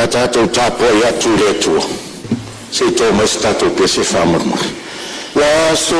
a tatou tapuai atu i le Atua, se i to mai se tatou pese faamolemole. O le aso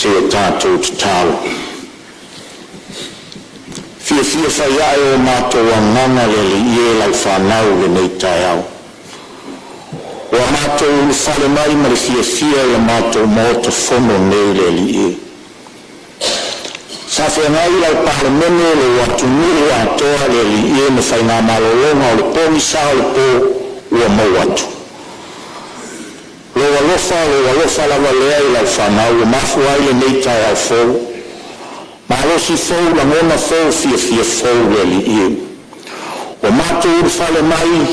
seia o tatou tatalo. E fiafia faiae o matou agaga le Alii e i lau fanau i lenei taeao, ua matou ulufale mai ma le fiafia i le matou Maota Fono nei le Alii e. Sa feagai lau Palemene, lou atunuu atoa le Alii e ma faiga malologa o le pogisa o le po ua maua atu. Lou alofa, lou alofa lava lea i lau fanau ua mafua ai lenei taeao fou, malosi fou, lagona fou, fiafia fou le Alii e. Ua matou ulufale mai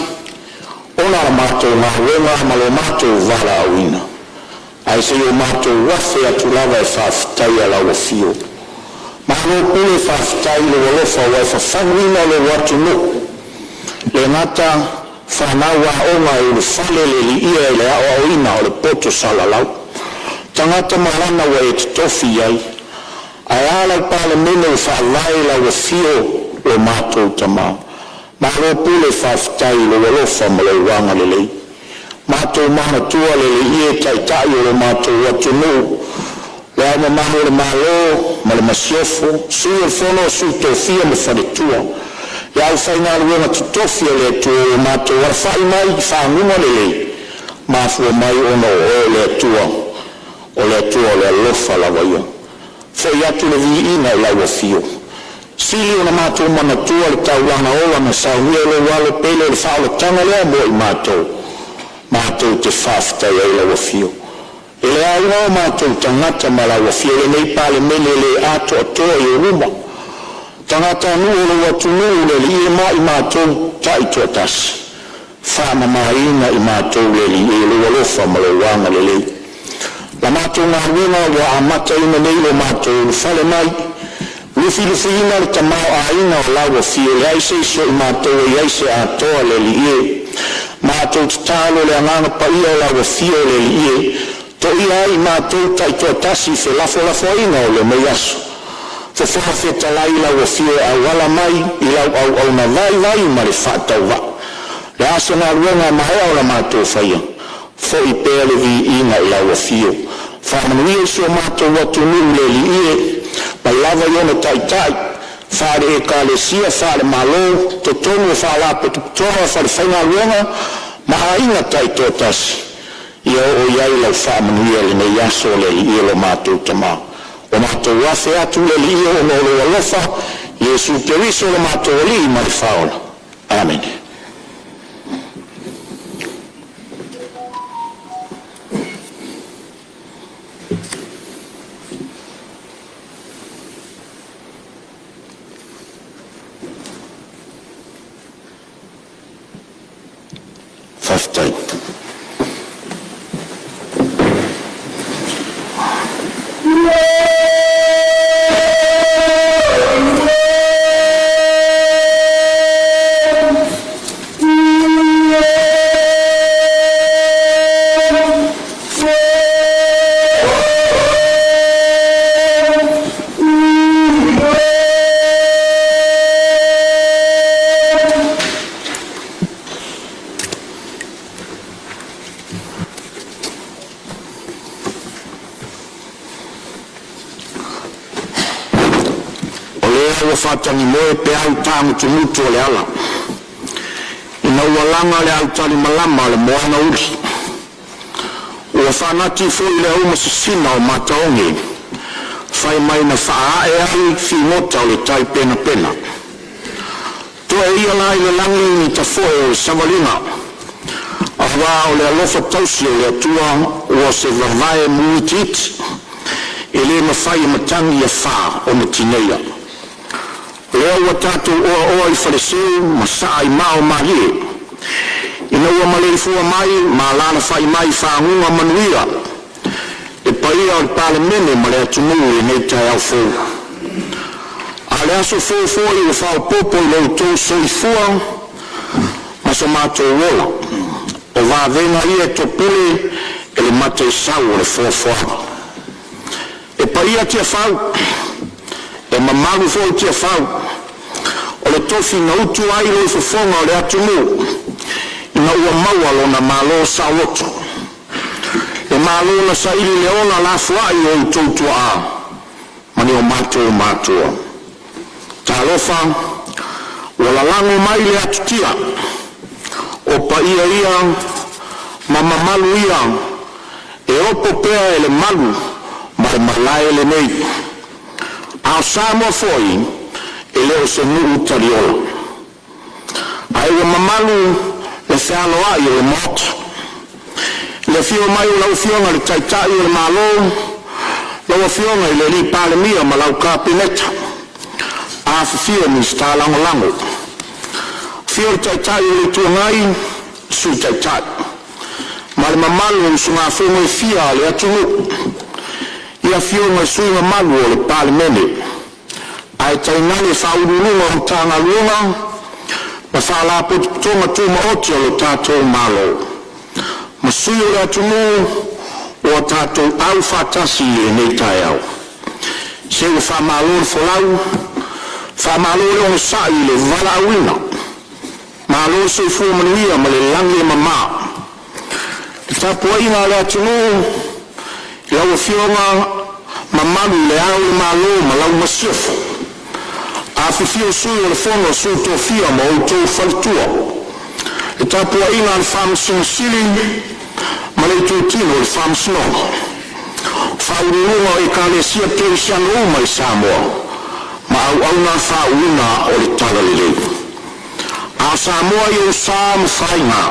ona o la matou galuega ma lo matou valaauina, ae se i o matou afe atu lava e faafetaia lau afio. Malo pule, faafetai i lou alofa ua e fafaguina lou atunuu, e le gata o fanau aoga e ulufale le Alii i le aoaoina o le poto salalau, tagata malama ua e totofi i ai. Ae a lau Palemene ua faavae i lau afio lo matou Tama. Malo pule, faafetai i lou alofa ma lou agalelei. Matou manatua le Alii e Taitai o lo matou atunuu, Le Ao Mamalu o le Malo ma le Masiofo, Sui o le Fono a Sui Tofia ma Faletua, le aufaigaluega totofi a le Atua ua matou alafai mai i faguga lelei, mafua mai ona o Oe le Atua, o le Atua o le alofa lava ia. Foi atu le viiga i lau afio. Sili ona matou manatua le taulaga ola na saunia e lou Alo pele o le faaolataga lea mo i matou, matou te faafetaia ai lau afio. E le aoga o matou tagata ma lau afio i lenei Palemene le atoatoa i ou luma. Tagatanuu o lou atunuu, le Alii e ma i matou taitoatasi, faamamaina i matou le Alii e i lou alofa ma lou agalelei. La matou galuega ua amataina nei i lo matou ulufale mai, lufilufiina le tamaoaiga o lau afio, e leai se isi o i matou e i ai se atoa le Alii e. Matou te tatalo i le Agaga Paia o lau Afio le Alii e, toia ai i matou taitoatasi i felafolafoaiga o lenei aso. Fofoga Fetalai i lau afio e auala mai i lau auauna vaivai ma le faatauvaa. O le a se galuega e maea ona matou faia, foi pea le viiga i lau afio. Faamanuia i si o matou atunuu le Alii e, mai lava i ona taitai, faale-Ekalesia, faale-Malo, totonu o faalapotopotoga, falefaigaluega ma aiga taitoatasi, ia oo i ai lau faamanuia i lenei aso le Alii e lo matou Tama. Ua matou afe atu le Alii e ona o lou alofa, Iesu Keriso o lo matou Alii ma le Faaola. Amene. Faafetai. O lea ua faatagimoe peau tagutugutu o le ala ina ua laga le autalimalama a le moana-uli. Ua faanati foi le auma sisina o mataoge fai mai na faaae ai figota o le tai penapena. Toa ia la i le lagi ni tafoe o le savaliga aua o le alofa tausi o le Atua ua se vavae mu itiiti, e le mafai e matagi afa ona tineia. O lea ua tatou oaoa i faleseu ma saa i mao malie ina ua maleifua mai ma alaalafa'i mai i faguga manuia le paia o le Palemene ma le atunuu i lenei taeao fou. A o le aso fou foi ua faaopoopo i lo outou soifua ma so matou ola, o vavega ia e topule e le mataisau o le foafoaga. E paia Tiafau, e mamalu foi Tiafau, o le tofi na utu ai loifofoga o le atunuu ina ua maua lona malo saoloto. Le Malo na saili i le ola lafoai e outou tuaa ma ni o matou matua. Talofa, ua lalago mai le atutia, o paia ia ma mamalu ia e opo pea e le malu ma le malae lenei. A o Samoa foi, e le o se nuu taliola, ae ua mamalu le fealoai o le Maota. I le afio mai o lau Afioga i le Taitai o le Malo, lau Afioga i le Palemia ma lau Kapeneta, afifio Minisita Lagolago, afio le Taitai o le Itu Agai, Sui Taitai, ma le mamalu o usugafono e fia a le atunuu i afioga i sui usufono mamalu o le Palemene, ae tainane Ofisa Sili o Pulega o Matagaluega ma Faalapotopotoga Tumaoti a le tatou Malo, ma sui o le atunuu ua tatou auai faatasi i lenei taeao. Se ua faamalo le folau, faamalo le onosai i le valaauina, malo le soifua manuia ma le lagi e mama. Le tapuaiga a le atunuu i lau Afioga Mamalu i Le Ao o le Malo ma lau Masiofo, afifio Sui o le Fono a Sui Tofia ma outou faletua, le tapuaiga a le Faamasino Sili ma le Itutino o le Faamasinoga, faauluuluga o Ekalesia Kerisiano uma i Samoa ma auauna faauuina o le Talalelei. A o Samoa i ou sa ma faiga,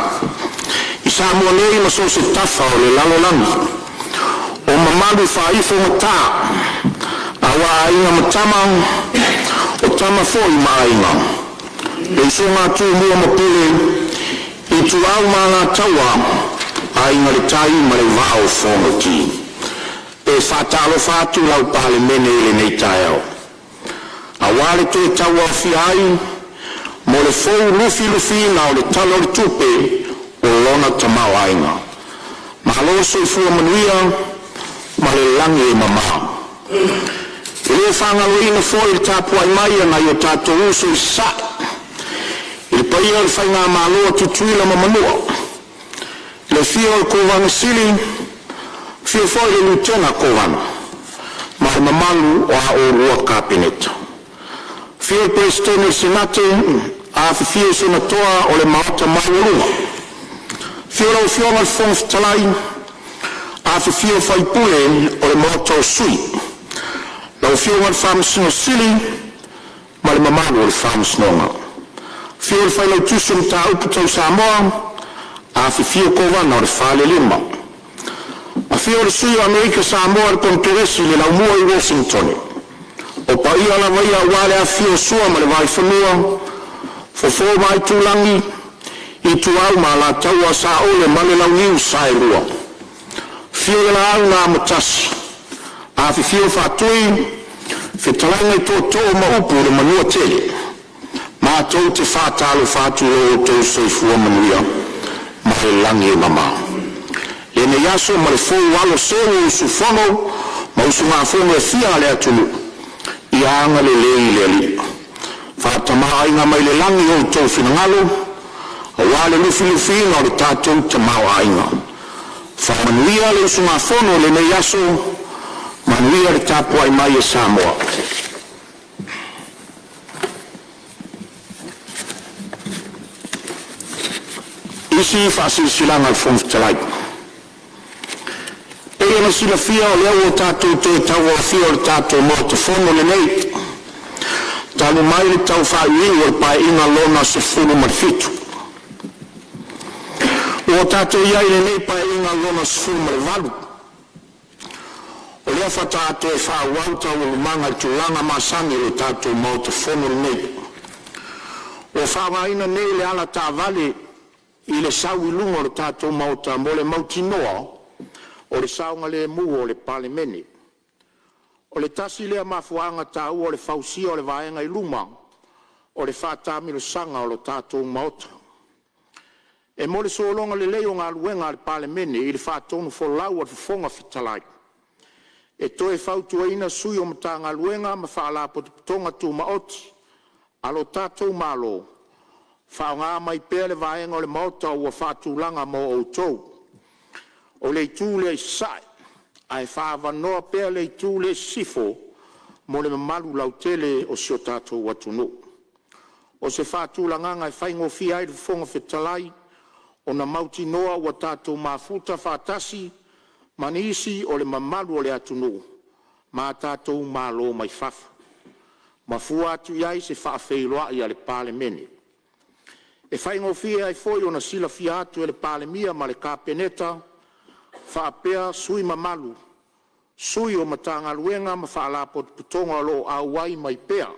i Samoa nei ma so o se tafa o le lalolagi, o mamalu faaifogata aua Aiga ma Tama, o Tama foi ma Aiga, le usoga a Tumua ma Pule, Ituau ma Alataua, Aiga i le Tai ma le Vaa o Fonoti. E faatalofa atu lau Palemene i lenei taeao, aua le toe tauaofia ai mo le fou lufilufiina o le Tala o le Tupe o lona tamaoaiga. Malo le soifua manuia ma le lagi e mama. E le faagaloina foi le tapuai mai a nai o tatou uso i Sasae, i le paia o le Faigamalo a Tutuila ma Manua, i le afio o le Kovana Sili, afio foi le Lutena Kovana ma le mamalu o a oulua Kapeneta. Afio le Peresetene o le Senate, afifio Senatoa o le Maota maualuga. Afio lau Afioga i le Fofoga Fetalai, afifio sui usufono o le Maota o Sui, lau Afioga i le Faamasino Sili ma le mamalu o le Faamasinoga. Afio le Failautusi o Mataupu Tau Samoa, afifio Kovana o le Falelima. Afio le Sui o Amerika Samoa i le Konekeresi i le Laumua i Uosinitone. O paia lava ia aua le afifio o Sua ma le Vaifanua, Fofo ma Aitulagi, Ituau ma Alataua, Saole ma le Launiu Saelua. Afio le Laau na Amotasi, afifio Faatui, fetalaiga i Tootoo ma upu i le Manuatele. Matou te faatalofa atu i lo outou soifua manuia ma le lagi e mama. Lenei aso ma le fou aloseu o usufono ma usugafono e fia a le atunuu, ia agalelei le Alii, faatamaoaiga mai le lagi i outou finagalo aua le lufilufiina o le tatou tamaoaiga. Faamanuia le usugafono i lenei aso, manuia le tapuai mai a Samoa. Fetalai. E pei ona silafia o lea ua tatou toe tauaofia o le tatou Maota Fono lenei talu mai le taufaaiuiu o le Paeaiga Lona XVII. Ua tatou i ai i lenei Paeaiga Lona XVIII, o lea faatoa toe faaauau Taualumaga i tulaga masani o le tatou Maota Fono lenei. Ua faaaogaina nei le alataavale i le sau i luma o le tatou Maota mo le mautinoa o le saogalemu o le Palemene. O le tasi lea mafuaaga taua o le fausia o le vaega i luma o le faataamilosaga o le tatou Maota, e mo le sologa lelei o galuega a le Palemene i le faatonufolau a le Fofoga Fetalai. E toe fautuaina Sui o Matagaluega ma Faalapotopotoga Tumaoti a lo tatou Malo, faaaoga mai pea le vaega o le Maota ua faatulaga mo outou, o le itu lea i sasae, ae faaavanoa pea le itu lea i sisifo mo le mamalu lautele o si o tatou atunuu. O se faatulagaga e faigofie ai i le Fofoga Fetalai ona mautinoa ua tatou mafuta faatasi ma nisi o le mamalu o le atunuu ma tatou malo mai fafo, ma fua atu i ai se faafeiloai a le Palemene. E faigofie ai foi ona silafia atu e le Palemia ma le Kapeneta faapea sui mamalu, sui o Matagaluega ma Faalapotopotoga o lo o auai mai pea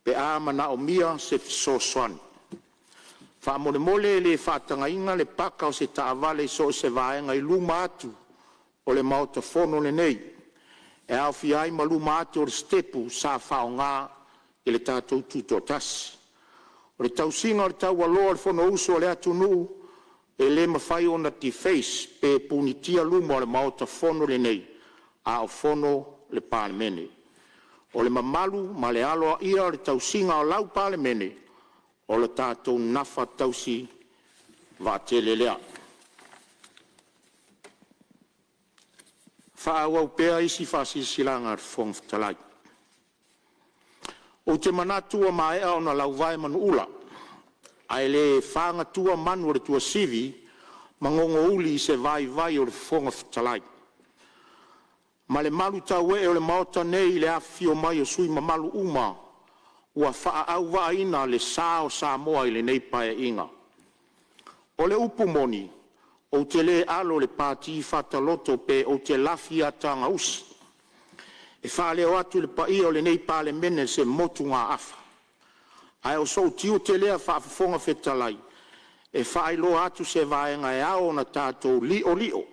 pe a manaomia se fesoasoani. Faamolemole e le faatagaina le paka o se taavale i so o se vaega i luma atu o le Maota Fono lenei, e aofia ai ma luma atu o le sitepu sa faaaoga i le tatou Tutoatasi. O le tausiga o le taualoa o le Fonousu a le atunuu, e le mafai ona deface pe punitia luma o le Maota Fono lenei a o fono le Palemene. O le mamalu ma le aloaia o le tausiga o lau Palemene o le tatou nafa tausi vaatele lea. Faaauau pea isi Faasilasilaga a le Fofoga Fetalai. Ou te manatu ua maea ona lauvae manuula ae le fagatua manu o le tuasivi ma gogouli i se vaivai o le Fofoga Fetalai ma le malu tauee o le Maota nei i le afifio mai o sui usufono mamalu uma ua faaauvaaina le sa o Samoa i lenei Paeaiga. O le upu moni, ou te le alo i le pati fataloto pe ou te lafi atagausi. E faaleo atu i le paia o lenei Palemene se motugaafa, ae o sou tiute lea faafofoga fetalai e faailoa atu se vaega e ao ona tatou li'oli'o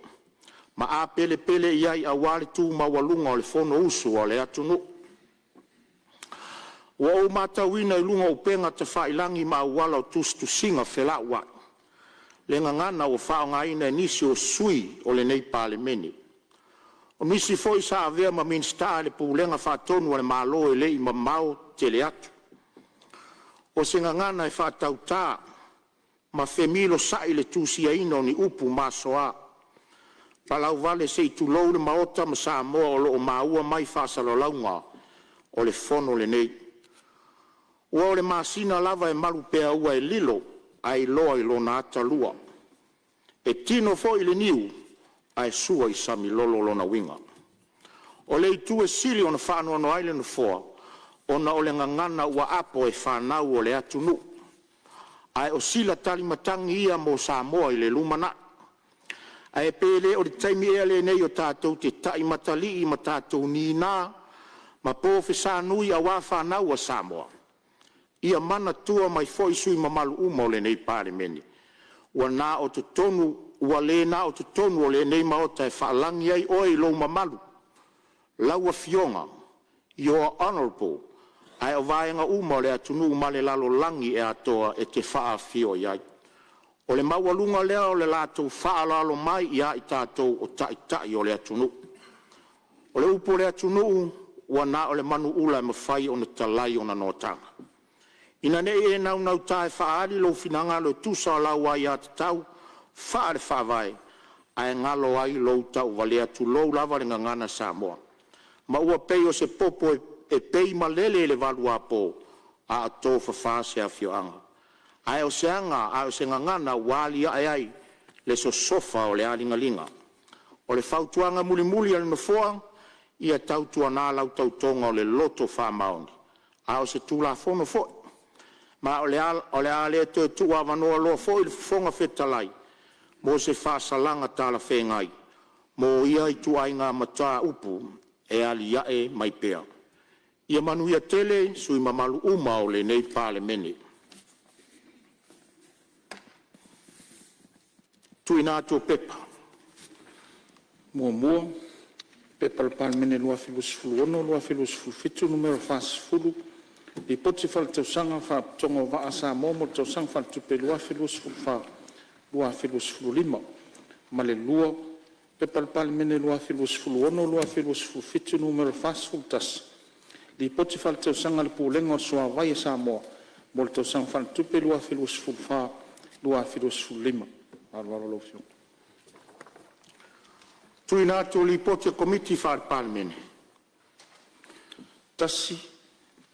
ma apelepele i ai aua le tu maualuga o le Fonousu a le atunuu. Ua ou matauina i luga o upega tafailagi ma auala o tusitusiga felauai le gagana ua faaaogaina e nisi o sui usufono o lenei Palemene. O nisi foi sa avea ma Minisita i le Pulega Faatonu a le Malo i le i mamao tele atu. O se gagana e faatauta ma femilosai le tusiaina o ni upu masoa, palauvale se i tulou le Maota ma Samoa o lo o maua mai faasalalauga o le fono lenei. Ua o le masina lava e malupeaua e lilo ae iloa i lona atalua. E tino foi i le niu ae sua i samilolo lona uiga. O le itu e sili ona faanoanoa ai le Nofoa, ona o le gagana ua apo e fanau a le atunuu, ae o sila talimatagi ia mo Samoa i le lumanai. Ae pe le o le taimi ea lenei tatou te taimatalii ma tatou nina ma pofesanui aua fanau a Samoa? Ia manatua mai foi sui usufono mamalu uma o lenei Palemene, ua le na o totonu o lenei Maota e faalagi ai oe i lou mamalu, lau Afioga, Your Honorable, ae o vaega uma o le atunuu ma le lalolagi atoa e te faafio i ai. O le maualuga lea o le latou faaaloalo mai ia i tatou o Taitai o le atunuu. O le upu a le atunuu, ua na o le manuula e mafai ona talai ona noataga. Ina ne i e naunauta e faaali lou finagalo e tusa o lau aiatatau faale-Faavae, ae galo ai lou tauvalea tulou lava le gagana Samoa, ma ua pei o se popo e pei malele i le valuapo a o tofafa se afioaga. A o se aga a o se gagana ua aliae ai le sosofa o le aligaliga. O le fautuaga mulimuli a le Nofoa, ia tautuana lau tautoga o le loto faamaoni, a o se Tulafono foi. Ma o le a le toe tuuavanoa loa foi le Fofoga Fetalai mo se faasalaga talafeagai mo ia ituaiga mataupu e alia'e mai pea. Ia manuia tele sui usufono mamalu uma o lenei Palemene. 1. P.P.2026/2027 Nu.40, Lipoti Faaletausaga a Faalapotopotoga o Vaa a Samoa mo le Tausaga Faaletupe 2024/2025 ma le 2. P.P.2026/2027 Nu.41, Lipoti Faaletausaga a le Pulega o le Suavai a Samoa mo le Tausaga Faaletupe 2024/2025. Ma le faaaloalo lau Afioga. Tuiga atu o Lipoti a Komiti Faa-Palemene. 1.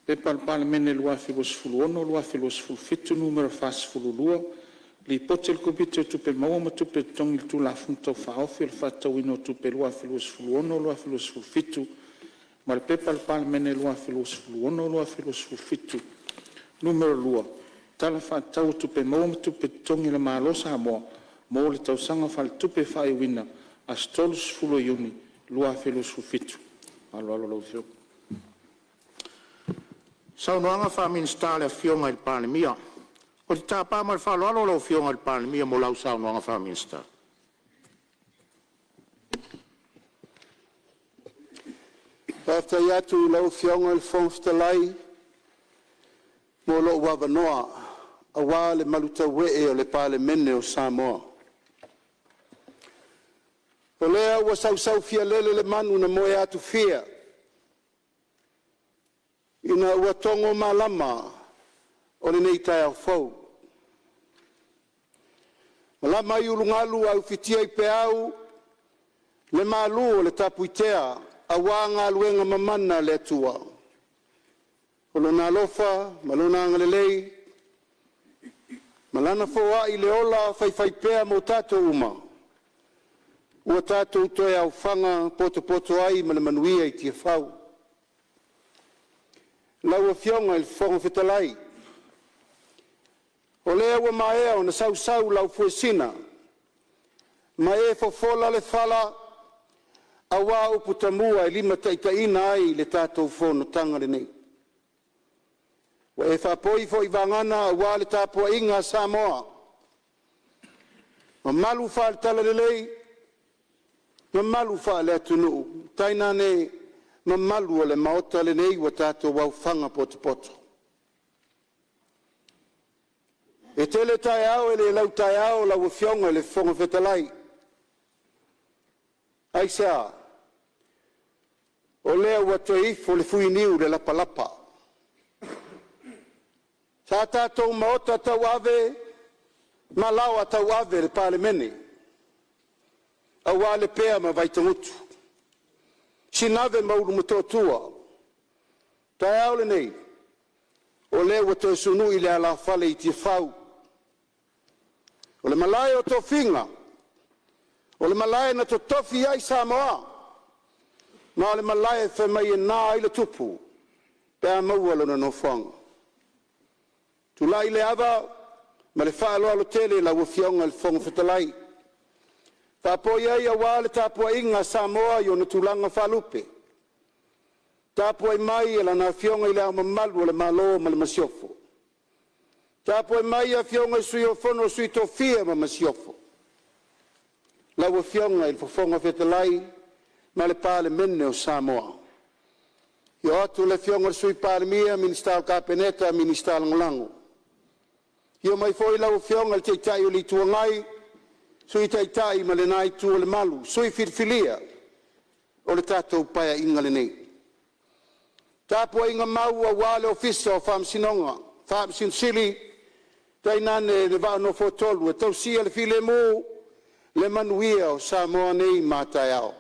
P.P.2026/2027 Nu.42, Lipoti a le Komiti o Tupe Maua ma Tupe Totogi i le Tulafono Tau Faaofi o le Faatatauina o Tupe 2026/2027 ma le P.P.2026/2027 Nu.2, Tala Faatatau o Tupe Maua ma Tupe Totogi a le Malo o Samoa mo le Tausaga Faaletupe Faaiuina aso 30 Iuni 2027. Ma le faaaloalo lau Afioga. Saunoaga Faa-Minisita a le Afioga i le Palemia. Ou te tapa ma le faaaloalo lau Afioga i le Palemia mo lau saunoaga faa-Minisita. Faafetai atu i lau Afioga i le Fofoga Fetalai mo lou avanoa aua le malutauee o le Palemene o Samoa. O lea ua sausaufialele le manu na moe atufia ina ua togo malama o lenei taeao fou. Malama ai ulugalu ae ufitia i peau le malu o le tapuitea aua galuega mamana a le Atua. O Lona alofa ma Lona agalelei ma Lana foai le ola faifaipea mo tatou uma, ua tatou toe aofaga potopoto ai ma le manuia i Tiafau. Lau Afioga i le Fofoga Fetalai, o lea ua maea ona sausau lau fuesina ma e fofola le fala. Aua upu tamua e limataitaiina ai le tatou fonotaga lenei. Ua e faapoi foi vagana aua le tapuaiga a Samoa, mamalu faale-Talalelei, mamalu faale-Atunuu, tainane mamalu o le Maota lenei ua tatou aofaga potopoto. E tele taeao e le lautaeao lau Afioga i le Fofoga Fetalai, aisea? O lea ua toe ifo le fuiniu i le lapalapa. Sa tatou maota tauave ma laoa tauave le Palemene aua Lepea ma Vaitagutu, Sinave ma Ulumotootua. Taeao lenei, o lea ua toe sunui le alafale i Tiafau o le malae o tofiga, o le malae na totofi ai Samoa, ma o le malae e fai mai e na ai le tupu pe a maua lona nofoaga. Tulai le ava ma le faaaloalo tele i lau Afioga i le Fofoga Fetalai, faapoi ai aua le tapuaiga a Samoa i ona tulaga faalupe. Tapuai mai e lana Afioga i Le Ao Mamalu o le Malo ma le Masiofo, tapuai mai afioga i Sui o le Fono a Sui Tofia ma le Masiofo, lau Afioga i le Fofoga Fetalai ma le Palemene o Samoa. Afio atu le Afioga i le Sui Palemia, Minisita o le Kapeneta ma Minisita Lagolago. Afio mai foi lau Afioga i le Taitai o le Itu Agai, Sui Taitai ma lena itu o le malu, sui filifilia o le tatou Paeaiga lenei. Tapuaiga mau aua le Ofisa o Faamasinoga, Faamasino Sili tainane le vaa nofoatolu e tausia le filemu le manuia o Samoa nei ma a taeao.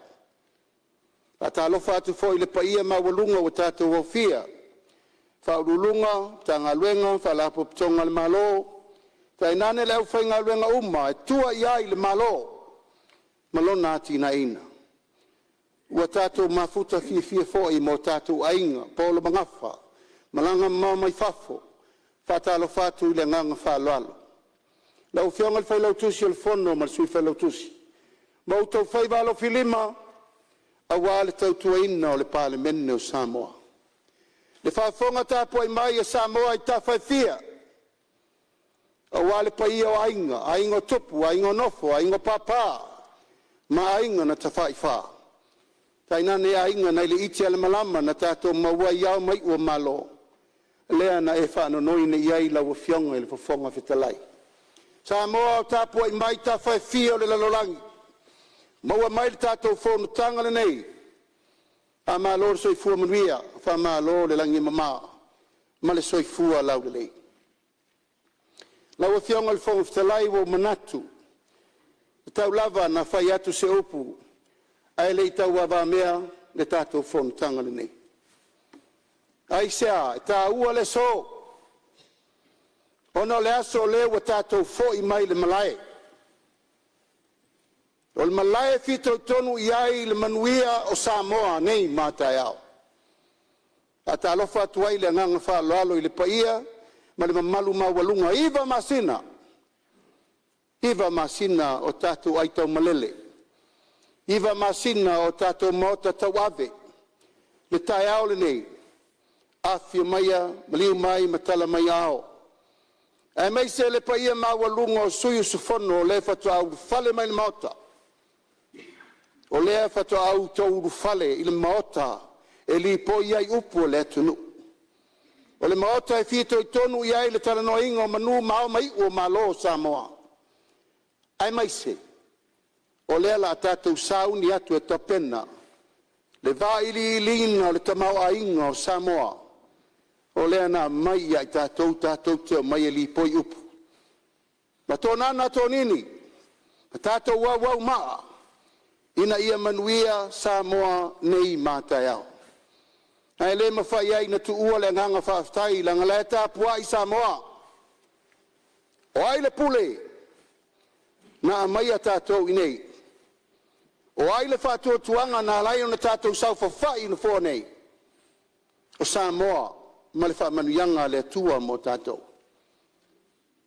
Faatalofa atu foi i le paia maualuga ua tatou aofia, Ofisa Sili o Pulega o Matagaluega ma Faalapotopotoga a le Malo, tainane le aufaigaluega uma e tua i ai le Malo ma lona atiaeina. Ua tatou mafuta fiafia foi ma o tatou aiga, paolo magafaa, malaga mamao mai fafo. Faatalofa atu i le agaga faaaloalo. Lau Afioga i le Failautusi o le Fono ma le Sui Failautusi ma outou faiva alofilima aua le tautuaina o le Palemene o Samoa. Le faafofoga tapuai mai a Samoa i tafa e fia, aua le paia o Aiga, Aiga o Tupu, Aiga o Nofo, Aiga o Papa ma Aiga na Tafaifa, tainane aiga nai le iti a le malama na tatou maua ai ao ma iu o Malo, lea na e faanonoi nei i ai lau Afioga i le Fofoga Fetalai. Samoa o tapuai mai tafa e fia o le lalolagi, maua mai le tatou fonotaga lenei. Faamalo le soifua manuia, faamalo le lagi e mama ma le soifua laulelei. Lau Afioga i le Fofoga Fetalai, ua ou manatu, e tatau lava ona fai atu se upu ae le i tauavamea le tatou fonotaga lenei. Aisea? E taua le aso, ona o le aso lea ua tatou foi mai i le malae. O le malae e fitoitonu i ai le manuia o Samoa nei ma a taeao. E faatalofa atu ai i le agaga faaaloalo i le paia ma le mamalu maualuga, 9 masina, 9 masina o tatou aitaumalele, 9 masina o tatou maota tauave. Le taeao lenei, afifio maia, maliu mai ma tala mai aao, aemaise le paia maualuga o sui usufono o le faatoa ulufale mai i le Maota, o lea faatoa outou ulufale i le Maota e lipoi ai upu a le atunuu. O le Maota e fitoitonu i ai le talanoaina o manu ma ao ma iu o Malo o Samoa, aemaise o lea o le a tatou sauni atu e tapena le vailiiliina o le tamaoaiga o Samoa, o lea na aumai ia i tatou tatou te omai e lipoi upu ma tonana tonini ma tatou auaumaa ina ia manuia Samoa nei ma a taeao. Ae le mafai ai ona tuua le agaga faafetai leaga o la e tapuai Samoa. O ai le pule na aumaia tatou i inei? O ai le faatuatuaga na ala ai ona tatou saofafai i nofoa nei? O Samoa ma le faamanuiaga a le Atua mo tatou.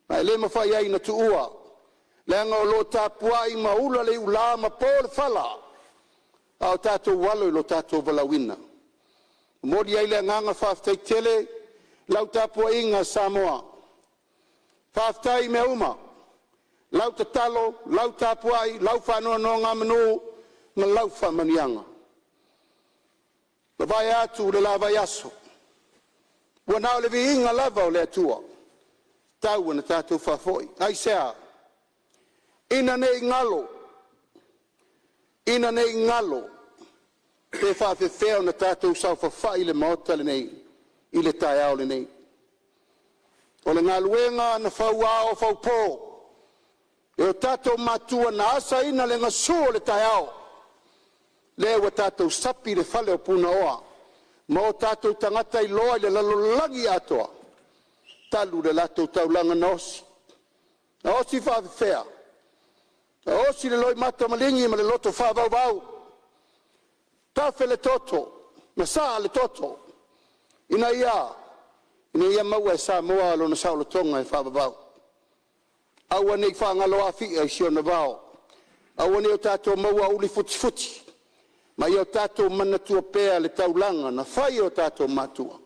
Ma e le mafai ai ona tuua, leaga o lo o tapuai ma ula le iula ma po le fala A o tatou alo i lo tatou valaauina, e momoli ai le agaga faafetai tele i lau tapuaiga Samoa. Faafetai i mea uma, lau tatalo, lau tapuai, lau faanonogamanu ma lau faamanuiaga. Ua mavae atu le la vaiaso, ua na o le viiga lava o le Atua e tatau ona tatou faafoi. Aisea? Ina ne i galo, ina ne i galo pe faafefea ona tatou saofafai i le maota lenei i le taeao lenei. O le galuega na fauao faupo e o tatou matua na asaina le gasu o le taeao, lea ua tatou sapi i le fale o Punaoa ma o tatou tagata iloa i le lalolagi atoa talu le latou taulaga na osi. Na osi faafefea? Na osi i le loimata maligi ma le loto faavauvau, tafe le toto, masaa le toto ina ia a? Ina ia maua e Samoa lona saolotoga e faavavau. Aua ne i faagalo Afia i si ona vao, aua ne i o tatou maua uli futifuti ma ia o tatou manatua pea le taulaga na fai e o tatou matua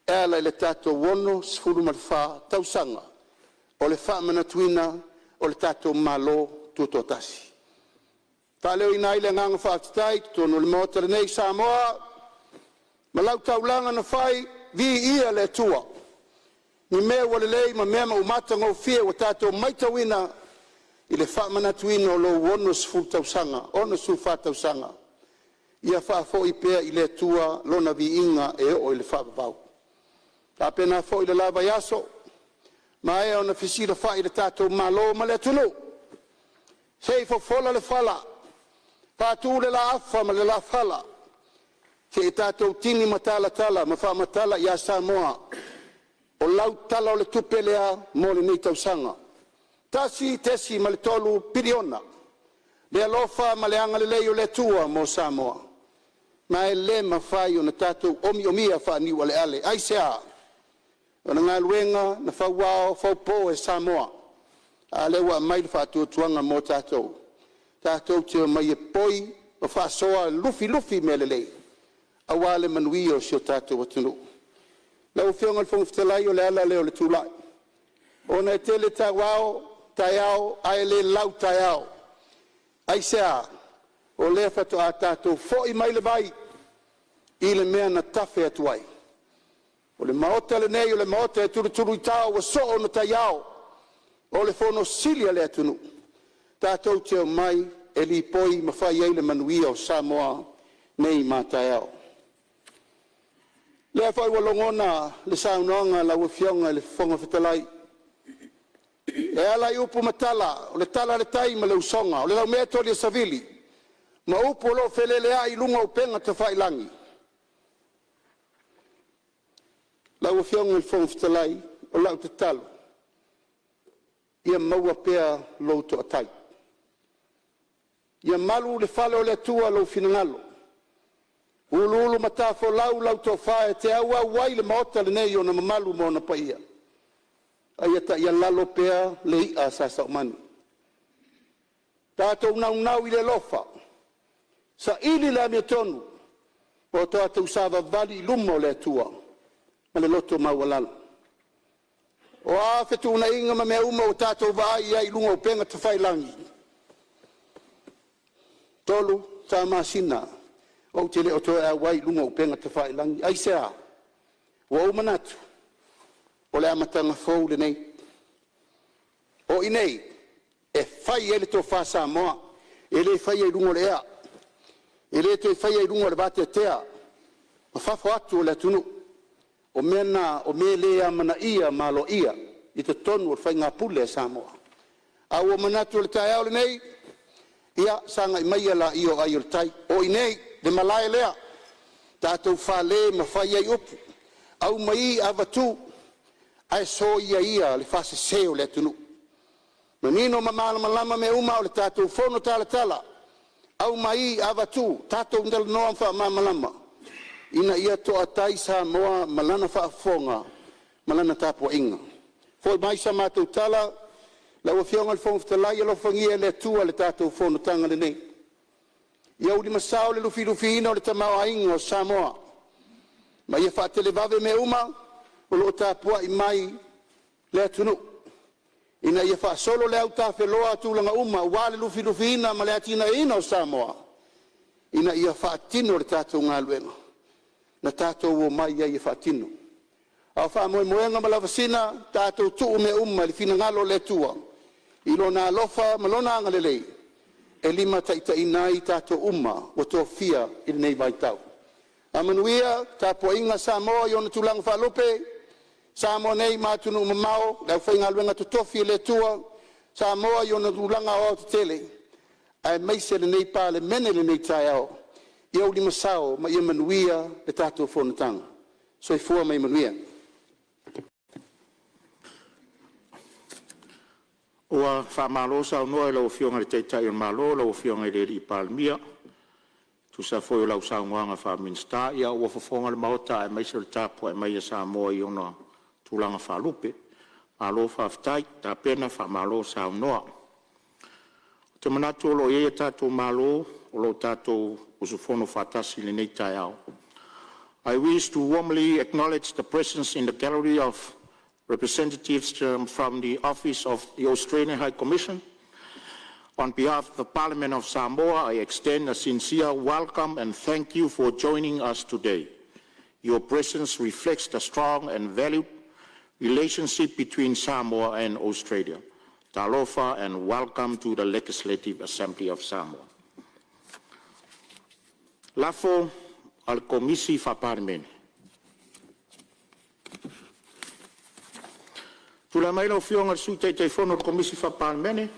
e ala i le tatou 64 tausaga o le faamanatuina o le tatou Malo Tutoatasi. E faaleoina ai le agaga faafetai i totonu o le Maota lenei Samoa ma lau taulaga na fai, viia le Atua i mea ua lelei ma mea ua matagofie ua tatou matauina i le faamanatuina o lou 60 tausaga, 64 tausaga. Ia faafoi pea i le Atua lona viiga e oo i le faavavau. E faapena foi le la vaiaso, ua maea ona fesilafai le tatou Malo ma le atunuu se i fofola le fala, faatu le laafa ma le lafala, seia tatou tini matalatala ma faamatala ia Samoa, o lau Tala o le Tupe lea mo lenei tausaga $1.3 piliona. Le alofa ma le agalelei o le Atua mo Samoa ma e le mafai ona tatou omiomi faaniualeale. Aisea? O le galuega na fauao faupo e Samoa, a lea ua aumai le faatuatuaga mo tatou, tatou te omai e poi ma faasoa, lufilufi mea lelei aua le manuia o si o tatou atunuu. Lau Afioga i le Fofoga Fetalai, o le ala lea o le tulai, ona e tele taua taeao ae le lau taeao. Aisea? O lea faatoa tatou foi mai le vai i le mea na tafe atu ai. O le Maota lenei o le Maota e tulutuluitao ua soo ona taiao, o le fono sili a le atunuu, tatou te omai e lipoi ma fai ai le manuia o Samoa nei ma a taeao. O lea foi ua logona le saunoaga a lau Afioga i le Fofoga Fetalai e ala i upu ma tala, o le tala a le tai ma le usoga, o le laumea toli e savili ma upu o lo o feleleai i luga o upega tafailagi. Lau Afioga i le Fofoga Fetalai, o lau tatalo ia maua pea lou toatai, ia malu i le fale o le Atua lou finagalo, uluulumatafolau lau tofa e te auau ai le Maota lenei i ona mamalu ma ona paia, a ia taialalo pea le i'a a Sa Saumani. Tatou naunau i le alofa, saili le amiotonu ma o tatou savavali i luma o le Atua ma le loto maualalo. O a fetuunaiga ma mea uma ua tatou vaai i ai i luga o upega tafailagi, e 3, 4 masina ou te le o toe auai i luga o upega tafailagi. Aisea? Ua ou manatu o le amataga fou lenei. O i nei e fai ai le tofa Samoa, e le faia i luga o le ea, e le toe faia i luga o le vateatea ma fafo atu o le atunuu. O mea na o mea e le amanaia ma aloaia i totonu o le faiga pule a Samoa. A ua ou manatu o le taeao lenei, ia sagai maia laia o ai o le tai, o i inei le malae lea, tatou fale ma fai ai upu, aumai avatu ae soia ia le faasese o le atunuu. Manino ma malamalama mea uma o le tatou fonotalatala, aumai avatu, tatou talanoa ma faamalamalama ina ia toatai Samoa ma lana faafofoga ma lana tapuaiga. Foi mai sa matou tala lau Afioga i le Fofoga Fetalai, alofagia e le Atua le tatou fonotaga lenei. Ia ulimasao le lufilufiina o le tamaoaiga o Samoa ma ia faatelevave mea uma o lo o tapuai mai le atunuu ina ia faasolo le autafeloa a tulaga uma aua le lufilufiina ma le atinaeina o Samoa ina ia faatino le tatou galuega na tatou omai ai e faatino. A o faamoemoega ma lavasiga, tatou tuu mea uma i le finagalo o le Atua i Lona alofa ma Lona agalelei e limataitaiina ai i tatou uma ua tofia i lenei vaitau. Alualugia le tapuaiga a Samoa i ona tulaga faalupe, Samoa nei ma atunuu e mamao, le aufaigaluega totofi a le Atua, Samoa i ona tulaga aoaotetele, aemaise lenei Palemene i lenei taeao. Ia ulimasao ma ia manuia le tatou Fonotaga. Soifua ma ia manuia. Ua faamalo saunoa i lau Afioga i le Taitai o le Malo lau Afioga i le Palemia, e tusa foi o lau saunoaga faa-Minisita. Ia ua fofoga le Maota aemaise o le tapuai mai a Samoa i ona tulaga faalupe. Malo faafetai tapena, faamalo saunoa. Ou te manatu o lo o i ai a tatou malo o lo o tatou usufono faatasi i lenei taeao. I wish to warmly acknowledge the presence in the gallery of representatives from the Office of the Australian High Commission. On behalf of the Parliament of Samoa, I extend a sincere welcome and thank you for joining us today. Your presence reflects the strong and valued relationship between Samoa and Australia. Talofa and welcome to the Legislative Assembly of Samoa. Tulai mai lau Afioga i le Sui Taitaifono o le Komisi Faa-Palemene.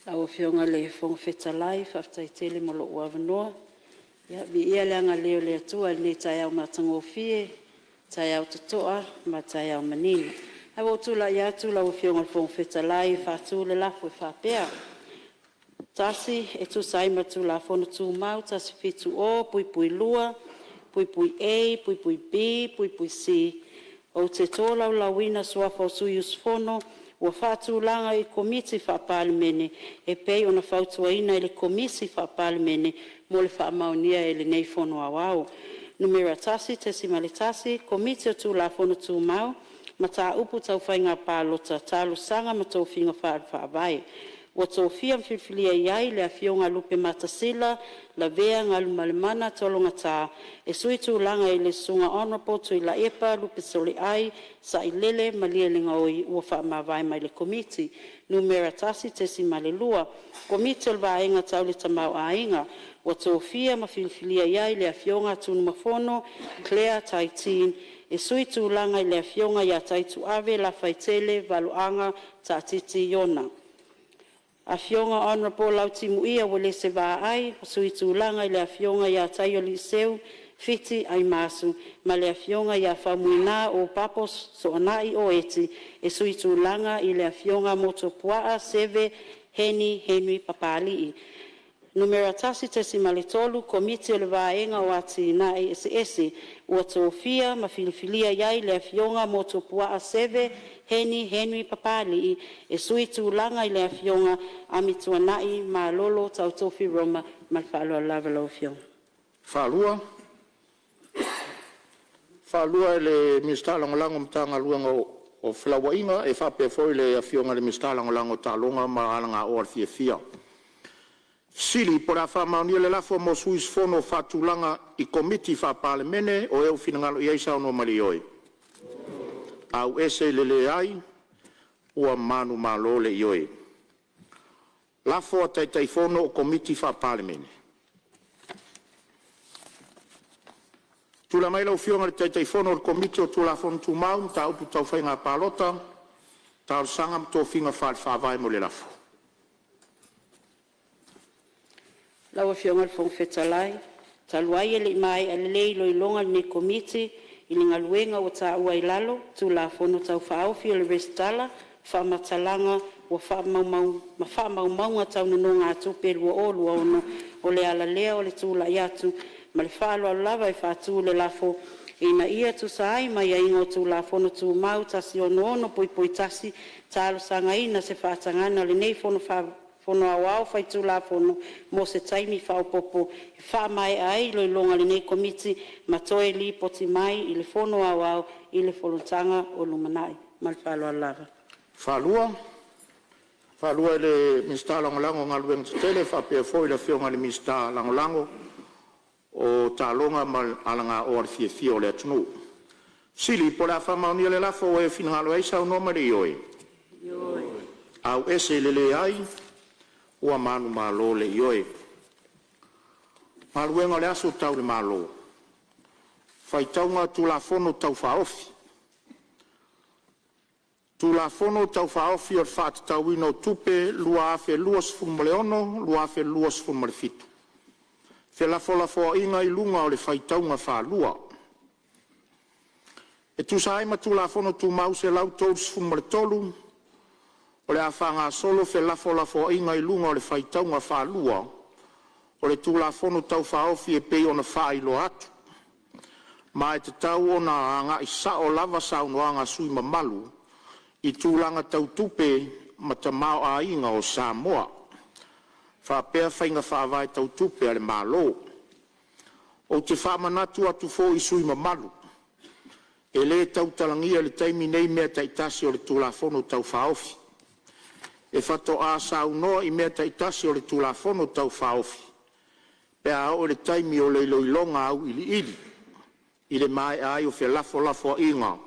Lau Afioga i le Fofoga Fetalai faafetai tele mo lou avanoa. Ia viia le agalelei o le Atua i lenei taeao matagofie, taeao totoa ma taeao manino. Ae ua ou tulai atu lau Afioga i le Fofoga Fetalai e faatu le lafo e faapea, 1. E tusa ai ma le Tulafono Tumau 170(2)(a), (b)(c), ou te tolaulauina suafa o sui usufono ua faatulaga i Komiti Faa-Palemene e pei ona fautuaina e le Komisi Faa-Palemene mo le faamaonia e lenei Fono Aoao: 1. Komiti o Tulafono Tumau, Mataupu Tau Faiga Palota, Talosaga ma Tofiga Faale-Faavae: Ua tofia ma filifilia i ai le Afioga ia LUPEMATASILA Lavea Galumalemana Tologata e sui tulaga i le Susuga Hon TUILAEPA Lupesoliai Sailele Malielegaoi ua faamavae mai le Komiti. 1.2. Komiti o le Vaega Tau le Tamaoaiga: Ua tofia ma filifilia i ai le Afioga TUNUMAFONO Claire Tai Tee e sui tulaga i le Afioga TAITUAVE Lafaitele Valoaga Taatiti Iona. Afioga Hon LAUTIMUIA Uelese Vaai, sui tulaga i le Afioga TAIALIISEU Fiti Aemasu ma le Afioga Faumuina Opapo Soanai Eti e sui tulaga i le Afioga MOTOPUAA Seve Heni Henry Papalii. 1.3. Komiti o le Vaega o Atinae Eseese: Ua tofia ma filifilia i ai le Afioga MOTOPUAA Seve Heni Henry Papalii e sui tulaga i le Afioga Amituanai Malolo Tautofi Roma. Ma le faaaloalo lava lau Afioga. Faalua e le Minisita Lagolago o le Matagaluega o Felauaiga e faapea foi le Afioga i le Minisita Lagolago o Taaloga ma Alagaoa Fiafia. Fesili Po o le a faamaonia le lafo mo sui usufono faatulaga i Komiti Faa-Palemene. O e ua finagalo ai saunoa mai i le ioe. Leai. Ioe. Lafo a Taitaifono o Komiti Faa-Palemene. Tulai mai lau Afioga i le Taitaifono o le Komiti o Tulafono Tumau, Mataupu Tau Faiga Palota, Talosaga ma Tofiga Faale-Faavae mo le lafo. Lau Afioga i le Fofoga Fetalai, talu ai e le i maea lelei iloiloga a lenei Komiti i le Galuega ua taua i lalo, Tulafono Tau Faaofi o le Resitala o Faamatalaga ma Faamaumauga Tau Nonogatupe 2026, o le ala lea o le tulai atu ma le faaaloalo lava e faatu le lafo, Ina ia tusa ai ma aiaiga o Tulafono Tumau 166(1), talosagaina se faatagaga a lenei Fono Fono Aoao Faitulafono mo se taimi faaopoopo e faamaea ai iloiloga a lenei Komiti ma toe lipoti mai i le Fono Aoao i le fonotaga o lumanai. Ma le faaaloalo lava. 2. I le Minisita Lagolago o Galuega Tetele faapea foi le Afioga i le Minisita Lagolago o Taaloga ma Alagaoa i le Fiafia o le Atunuu. Fesili Po o le a faamaonia le lafo ua e finagalo ai saunoa mai le ioe. E faasilasila atu ua faamaonia. E Faitauga Tulafono Tau Faaofi. Tulafono Tau Faaofi o le Faatatauina o Tupe 2023/2024, felafolafoaiga i luga o le faitauga faalua. E tusa ai ma Tulafono Tumau 133, o le a faagasolo felafolafoaiga i luga o le faitauga faalua o le Tulafono Tau Faaofi e pei ona faailoa atu. Ma e tatau ona agai sao lava saunoaga a sui usufono mamalu i tulaga tau tupe ma tamaoaiga o Samoa faapea faiga faavae tau tupe a le Malo. Ou te faamanatu atu foi i sui usufono mamalu, e le tautalagia i le taimi nei mea taitasi o le Tulafono Tau Faaofi. E faatoa saunoa i mea taitasi o le Tulafono Tau Faaofi pe a oo i le taimi o le iloiloga auiliili, i le maea ai o felafolafoaiga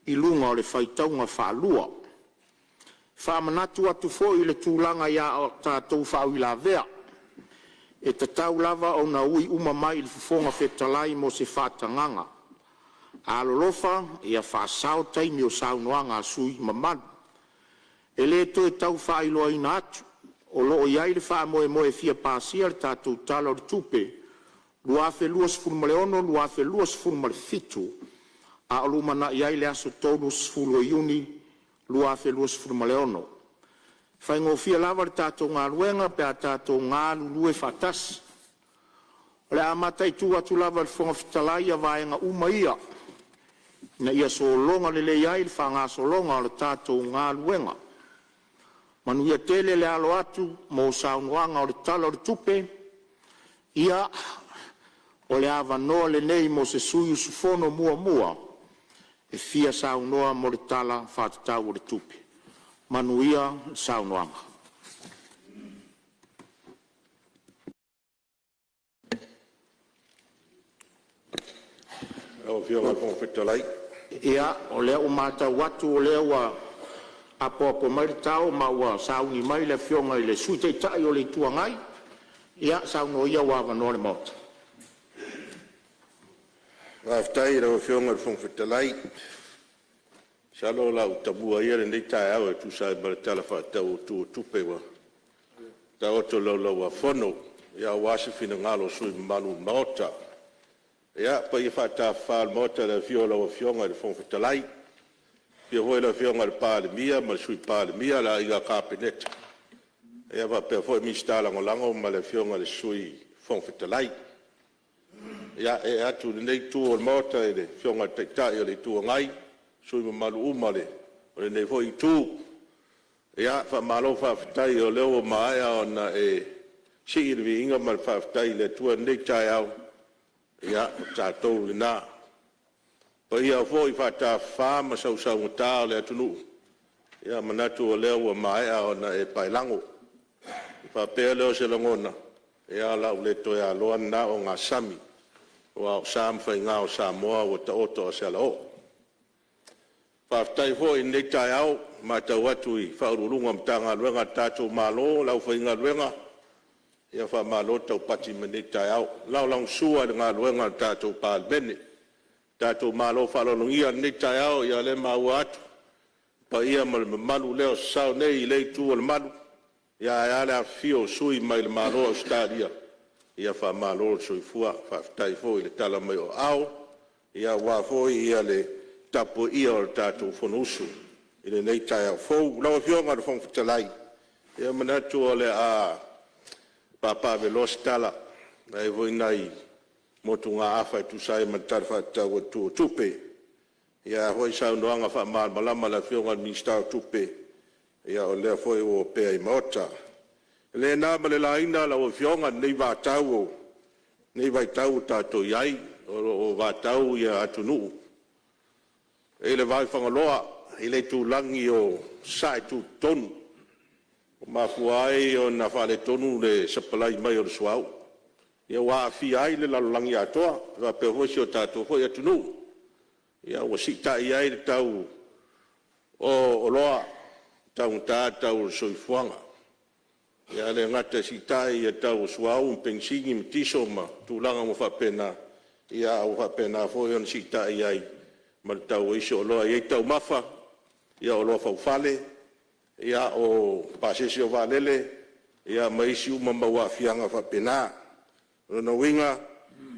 i luga o le faitauga faalua. E faamanatu atu foi le tulaga i a tatou faauilavea. E tatau lava ona ui uma mai i le Fofoga Fetalai mo se faatagaga. Alolofa ia faasao taimi o saunoaga a sui usufono mamalu. E le toe tau faailoaina atu, o lo o i ai le faamoemoe e fia pasia le tatou Tala o le Tupe 2026/2027 a o lumanai ai le aso 30 Iuni 2026. E faigofie lava le tatou galuega pe a tatou galulue faatasi. O le a mataitu atu lava e le Fofoga Fetalai ia vaega uma ia ina ia sologa lelei ai le faagasologa o le tatou galuega. Manuia tele le alo atu mo saunoaga o le Tala o le Tupe. Ia, o le avanoa lenei mo se sui usufono muamua e fia saunoa mo le Tala Faatatau o le Tupe. Manuia le saunoaga. Lau Afioga i le Fofoga Fetalai. Ia, o lea ua matau atu o lea ua apoapo mai le tao ma ua sauni mai le Afioga i le Sui Taitai o le Itu Agai. Ia saunoa ia ua avanoa le Maota. Faafetai i lau Afioga i le Fofoga Fetalai. Masalo o le a ou tamua ia i lenei taeao e tusa ai ma le Tala Faatatau Autu o Tupe ua taoto i le Laulau-a-Fono aua se finagalo o sui usufono mamalu o le Maota. Ia, paia faatafafa o le Maota i le afio o lau Afioga i le Fofoga Fetalai, afio foi le Afioga i le Palemia ma le Sui Palemia, le Aiga Kapeneta, faapea foi Minisita Lagolago ma le Afioga i le Sui Fofoga Fetalai. Ia, ee atu i lenei Itu o le Maota i le Afioga i le Taitai o le Itu Agai ma sui usufono mamalu uma o lenei foi Itu. Ia, faamalo faafetai o lea ua maea ona e sii le viiga ma le faafetai i le Atua i lenei taeao, ia o tatou lena. O paia foi faatafafa ma sausaugata o le atunuu, ia e manatu o lea ua maea ona e paelago. Ona faapea lea o se lagona, ia o le a ou le toe aloa lena ogasami, aua o sa ma faiga o Samoa ua taoto a se alaoo. Faafetai foi i lenei taeao ua matau atu i Ofisa Sili o Pulega o Matagaluega a le tatou Malo, le aufaigaluega, ia faamalo le taupati mai lenei taeao e lagolagosua i le galuega a le tatou Palemene. Le tatou malo faaaloalogia i lenei taeao, ia o lea e maua atu le paia ma le mamalu lea o sasao nei i lea itu o le malu, ae a le afifio o sui mai le Malo o Ausetalia, ia faamalo le soifua, faafetai foi le tala mai o aao aua foi le tapuaia o le tatou Fonousu i lenei taeao fou. Lau Afioga i le Fofoga Fetalai, e manatu o le a papaaveloa se tala, e i ai foi nai motugaafa e tusa ai ma le Tala Faatatau Autu o Tupe. Ia a foi saunoaga faamalamalama a le Afioga i le Minisita o Tupe, o lea foi ua opea i Maota. E le na ma le laina lau Afioga lenei vaitau ua tatou i ai, o lo o vatau atunuu i le vaifagaloa i le itulagi o sasae tutotonu, ua mafua ai ona faaletonu le sapalai mai o le suauu, ua aafia ai le lalolagi atoa faapea foi si o tatou foi atunuu. Ua siitai ai le tau o oloa, taugata le tau o le soifuaga. Ae le gata ina siitai le tau o suauu, penisini ma kiso ma tulaga uma faapena, a ua faapena foi ona siitai ai ma le tau o isi oloa e i ai taumafa, o oloa faufale, o pasese o vaalele, ma isi uma mau aafiaga faapena. O lona uiga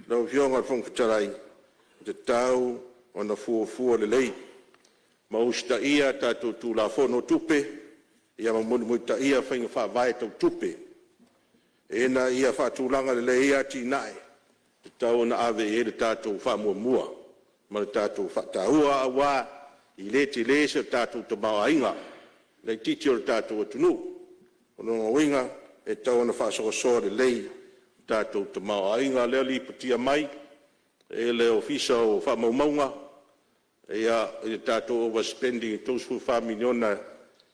lau Afioga i le Fofoga Fetalai, e tatau ona fuafua lelei ma usitaia tatou Tulafono o Tupe ma mulimulitaia faiga faavae tau tupe ina ia faatulaga lelei ai atinae e tatau ona ave i ai le tatou faamuamua ma le tatou faataua, aua e le tele se tatou tamaoaiga, e laitiiti lo tatou atunuu. O lona uiga e tatau ona faasoasoa lelei le tatou tamaoaiga. O lea e lipotia mai e le Ofisa o Faamaumauga i le tatou over spending e $34 miliona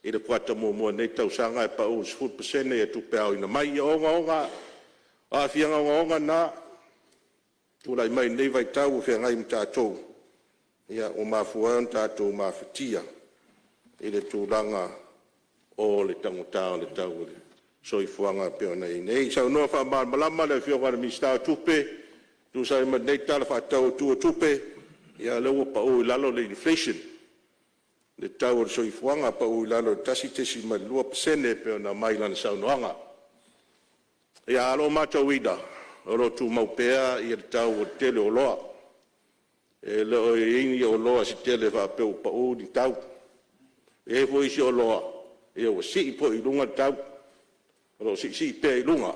i le kuata muamua o lenei tausaga, ae pau i le 10% ia tupe aoina mai. Ia, o aafiaga ogaoga na e tulai mai i lenei vaitau ua feagai ma tatou, ua mafua ai ona tatou mafatia i le tulaga o le taugata o le tau o le soifuaga e pei ona i ai nei. Saunoa faamalamalama le Afioga i le Minisita o Tupe e tusa ai ma lenei Tala Faatatau Autu o Tupe, ia o lea ua pau i lalo le inflation, le tau o le soifuaga, pau i lalo i le 1.2% e pei ona aumai i lana saunoaga. Ae o lo o matauina, o lo o tumau pea le tau o le tele o oloa. E le o i ai ni oloa se tele faapea ua pau ni tau. E i ai foi isi oloa ua sii foi i luga le tau, o lo o siisii pea i luga,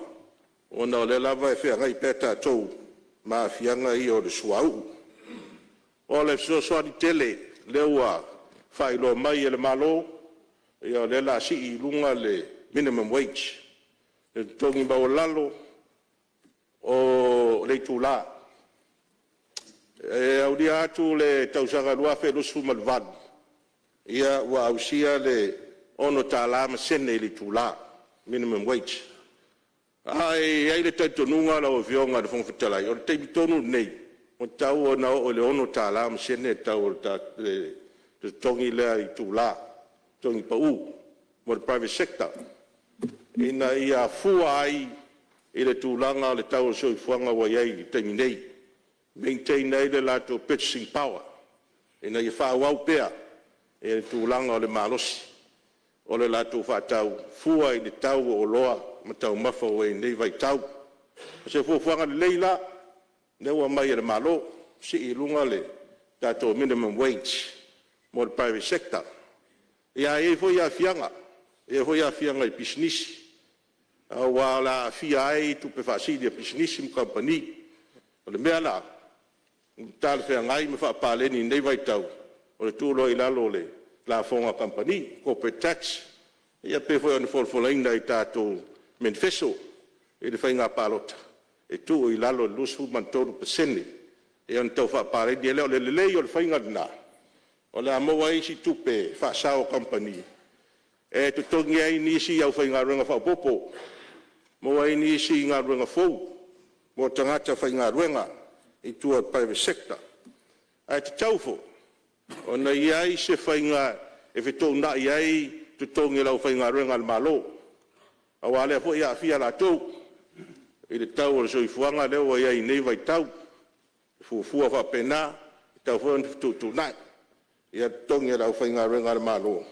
ona o lea lava e feagai pea tatou ma aafiaga ia o le suauu. O le fesoasoani tele lea ua faailoa mai e le Malo, o lea o le a sii i luga le minimum wage, le totogi maualalo o le itula. E aulia atu le tausaga 2028, ua ausia le $6 ma sene i le itula, minimum wage. Ae i ai le talitonuga lau Afioga i le Fofoga Fetalai, o le taimi tonu lenei, ua tatau ona oo i le $6 ma sene le tau o le totogi lea i le itula, totogi pau mo le private sector, ina ia fua ai i le tulaga o le tau o le soifuaga ua i ai i le taimi nei, maintain ai le latou purchasing power, ina ia faaauau pea le tulaga o le malosi o le latou faatau fua i le tau o oloa ma taumafa ua i ai i lenei vaitau. O se fuafuaga lelei la lea ua aumai e le Malo, sii i luga le tatou minimum wage mo le private sector. Ae i ai foi aafiaga, e i ai foi aafiaga i pisinisi, aua o le a aafia ai tupe faasili a pisinisi ma kamupani. O le mea la ua talafeagai ma faapaleni i lenei vaitau, o le tuu loa i lalo o le lafoga a kamupani, corporate tax, ia pei foi ona folafolaina i tatou menifeso i le faiga palota, e tuu i lalo i le 23% ia ona tau faapaleni ai lea. O le lelei o le faiga lena, o le a maua ai isi tupe faasao a kamupani e totogi ai nisi aufaigaluega faaopoopo, maua ai nisi galuega fou mo tagata faigaluega i tua i le private sector. Ae tatau foi ona i ai se faiga e fetuunai ai totogi o le aufaigaluega a le Malo, aua o lea foi e aafia latou i le tau o le soifuaga lea ua i ai i lenei vaitau. E fuafua faapena, e tatau foi ona fetuutuunai totogi o le aufaigaluega a le Malo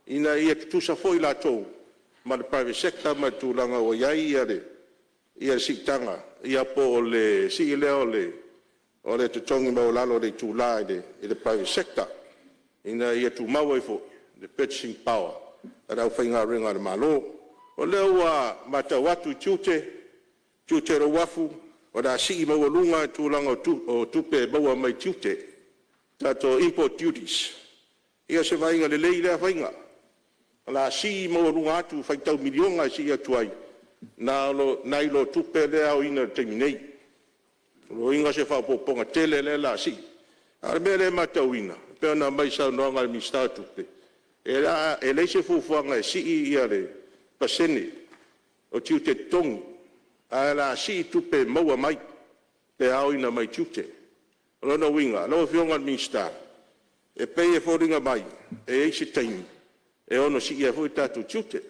ina ia tutusa foi latou ma le private sector ma le tulaga ua i ai le siitaga po o le sii lea o le totogi maualalo o le itula i le private sector, ina ia tumau ai foi le purchasing power a le aufaigaluega a le Malo. O lea ua matau atu i tiute, tiute o le uafu, o le a sii maualuga le tulaga o tupe e maua mai tiute, tatou import duties. Ia o se vaaiga lelei lea faiga, o le a sii maualuga atu, faitau miliona e sii atu ai Nai lo tupe lea e aoina i le taimi nei. O lona uiga o se faaopoopoga tele lea o le a sii. A o le mea lea e matauina e pei ona aumai i le saunoaga a le Minisita o Tupe, e leai se fuafuaga e sii le pasene o tiute totogi, ae o le a sii tupe e maua mai pe aoina mai tiute. O lona uiga lau Afioga i le Minisita, e pei e foliga mai e i ai se taimi e ono sii ai foi tatou tiute,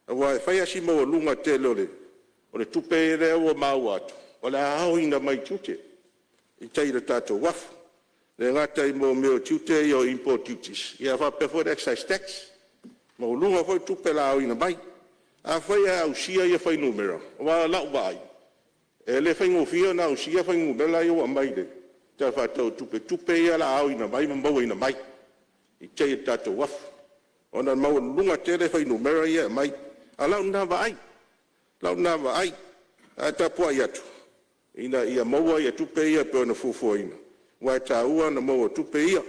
aua e fai lava si maualuga tele o le tupe lea ua maua atu o le a aoina mai tiute i tai i le tatou uafu. E le gata i mea o tiute ia o import duties, ae faapea foi le excise tax. E maualuga foi tupe o le a aoina mai. Afai ae ausia ia fuainumera, aua o lau vaai, e le faigofie ona ausia fuainumera ia ua aumai i le Tala Faatatau o Tupe i tupe ia o le a aoina mai ma mauaina mai i tai i le tatou uafu, ona e maualuluga tele fuainumera ia e aumai. A o lau lena vaai, lau lena vaai, ae tapuai atu ina ia maua tupe ia pei ona fuafuaina, aua e taua ona maua o tupe ia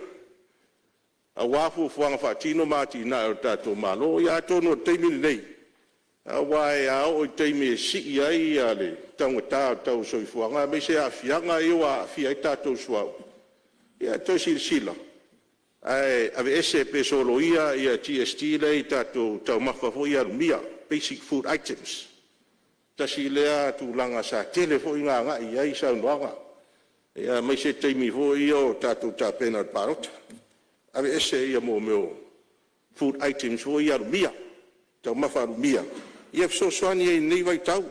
aua fuafuaga faatino ma atinae a le tatou Malo. Ia atonu o le taimi lenei, aua a oo i le taimi e sii ai le taugata o le tau o le soifuaga aemaise aafiaga ia ua aafia ai tatou i le suauu, ia toe silasila ae aveese pe soloia le GST lea e i tatou taumafa foi ia alumia, basic food items. Tasi lea tulaga sa tele foi ina agai i ai saunoaga, aemaise taimi foi ia o tatou tapena i le palota, aveese mea o food items foi ia alumia, taumafa alumia, ia fesoasoani ai i lenei vaitau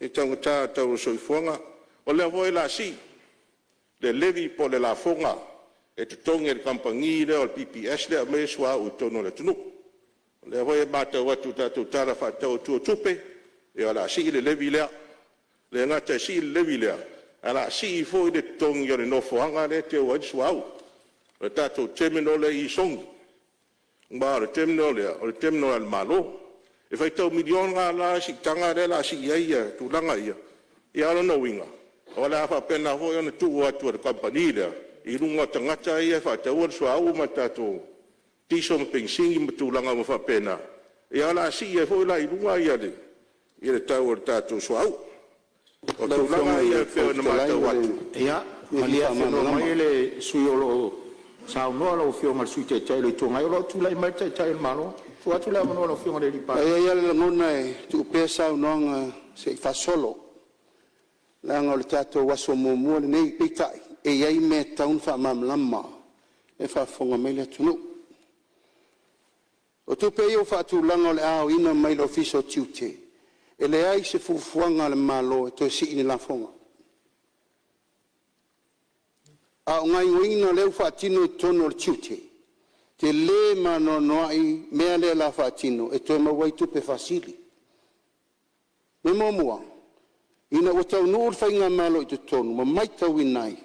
i le taugata o le tau o le soifuaga. O lea foi o le a sii le levy po o le lafoga e totogi e le kamupani lea o le PPS lea e aumaia le suauu i totonu o le atunuu. O lea foi e matau atu i le tatou Tala Faatatau Autu o Tupe, ia o le a sii le levy lea. E le gata ina sii le levy lea, ae o le a sii foi le totogi o le nofoaga lea e teu ai le suauu, o le tatou terminal lea i Sogi. Aua o le terminal lea, o le terminal a le Malo. E faitau miliona la le siitaga lea o le a sii ai tulaga ia, a o lona uiga, o le a faapena foi ona tuu atu e le kamupani lea i luga o tagata ia e faataua le suauu ma le tatou kiso ma penisini ma tulaga uma faapena, ia o le a sii ai foi la i luga le tau o le tatou suauu. O Lau tulaga Afioga i ia le e pei Fofoga ona Fetalai matau mo atu… le Ia, fia malie afenoa faamalamalama. mai le sui usufono o lo o saunoa lau Afioga i le Sui Taitai o le Itu Agai, o lo o tulai mai le Taitai o le Malo. Tuu atu le avanoa i lau Afioga i le E Palemia. i ai lava le lagona e tuu pea saunoaga se i faasolo leaga o le tatou aso muamua lenei. Peitai, e i ai mea e tatau ona faamalamalama o lea e faafofoga mai le atunuu. O tupe ia ua faatulaga o le a aoina mai le Ofisa o Tiute, e leai se fuafuaga a le Malo e toe sii ni lafoga. A o gaoioiga o lea ua faatino i totonu o le tiute, e tele ma anoanoai mea lea o le a faatino e toe maua ai tupe faasili. Mea muamua, ina ua taunuu le Faigamalo i totonu ma matauina ai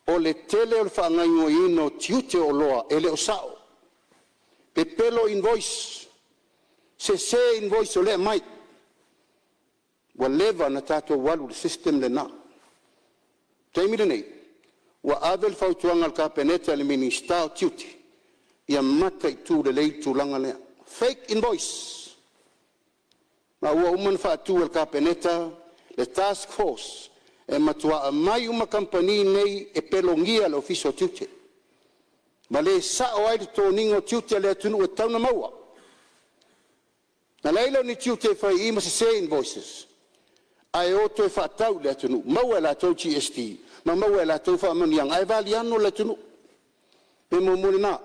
o le tele o le faagaoioiga o tiute o oloa e le o sao, pepelo invoice, sese invoice o lea e aumai. Ua leva ona tatou alu i le system lena. O le taimi lenei, ua ave le fautuaga a le Kapeneta i le Minisita o Tiute, ia mataitu lelei le tulaga lea, fake invoice. Ma ua uma ona faatu e le Kapeneta le task force e matua aumai uma kamupani nei e pelogia e le Ofisa o Tiute ma le sao ai le totogiina o tiute a le atunuu e tatau ona maua. Na leai lea o ni tiute e fai i i ma sese invoices ae o toe faatau i le atunuu, maua e latou GST ma maua e latou faamanuiaga ae valiano le atunuu. O le mea muamua lena.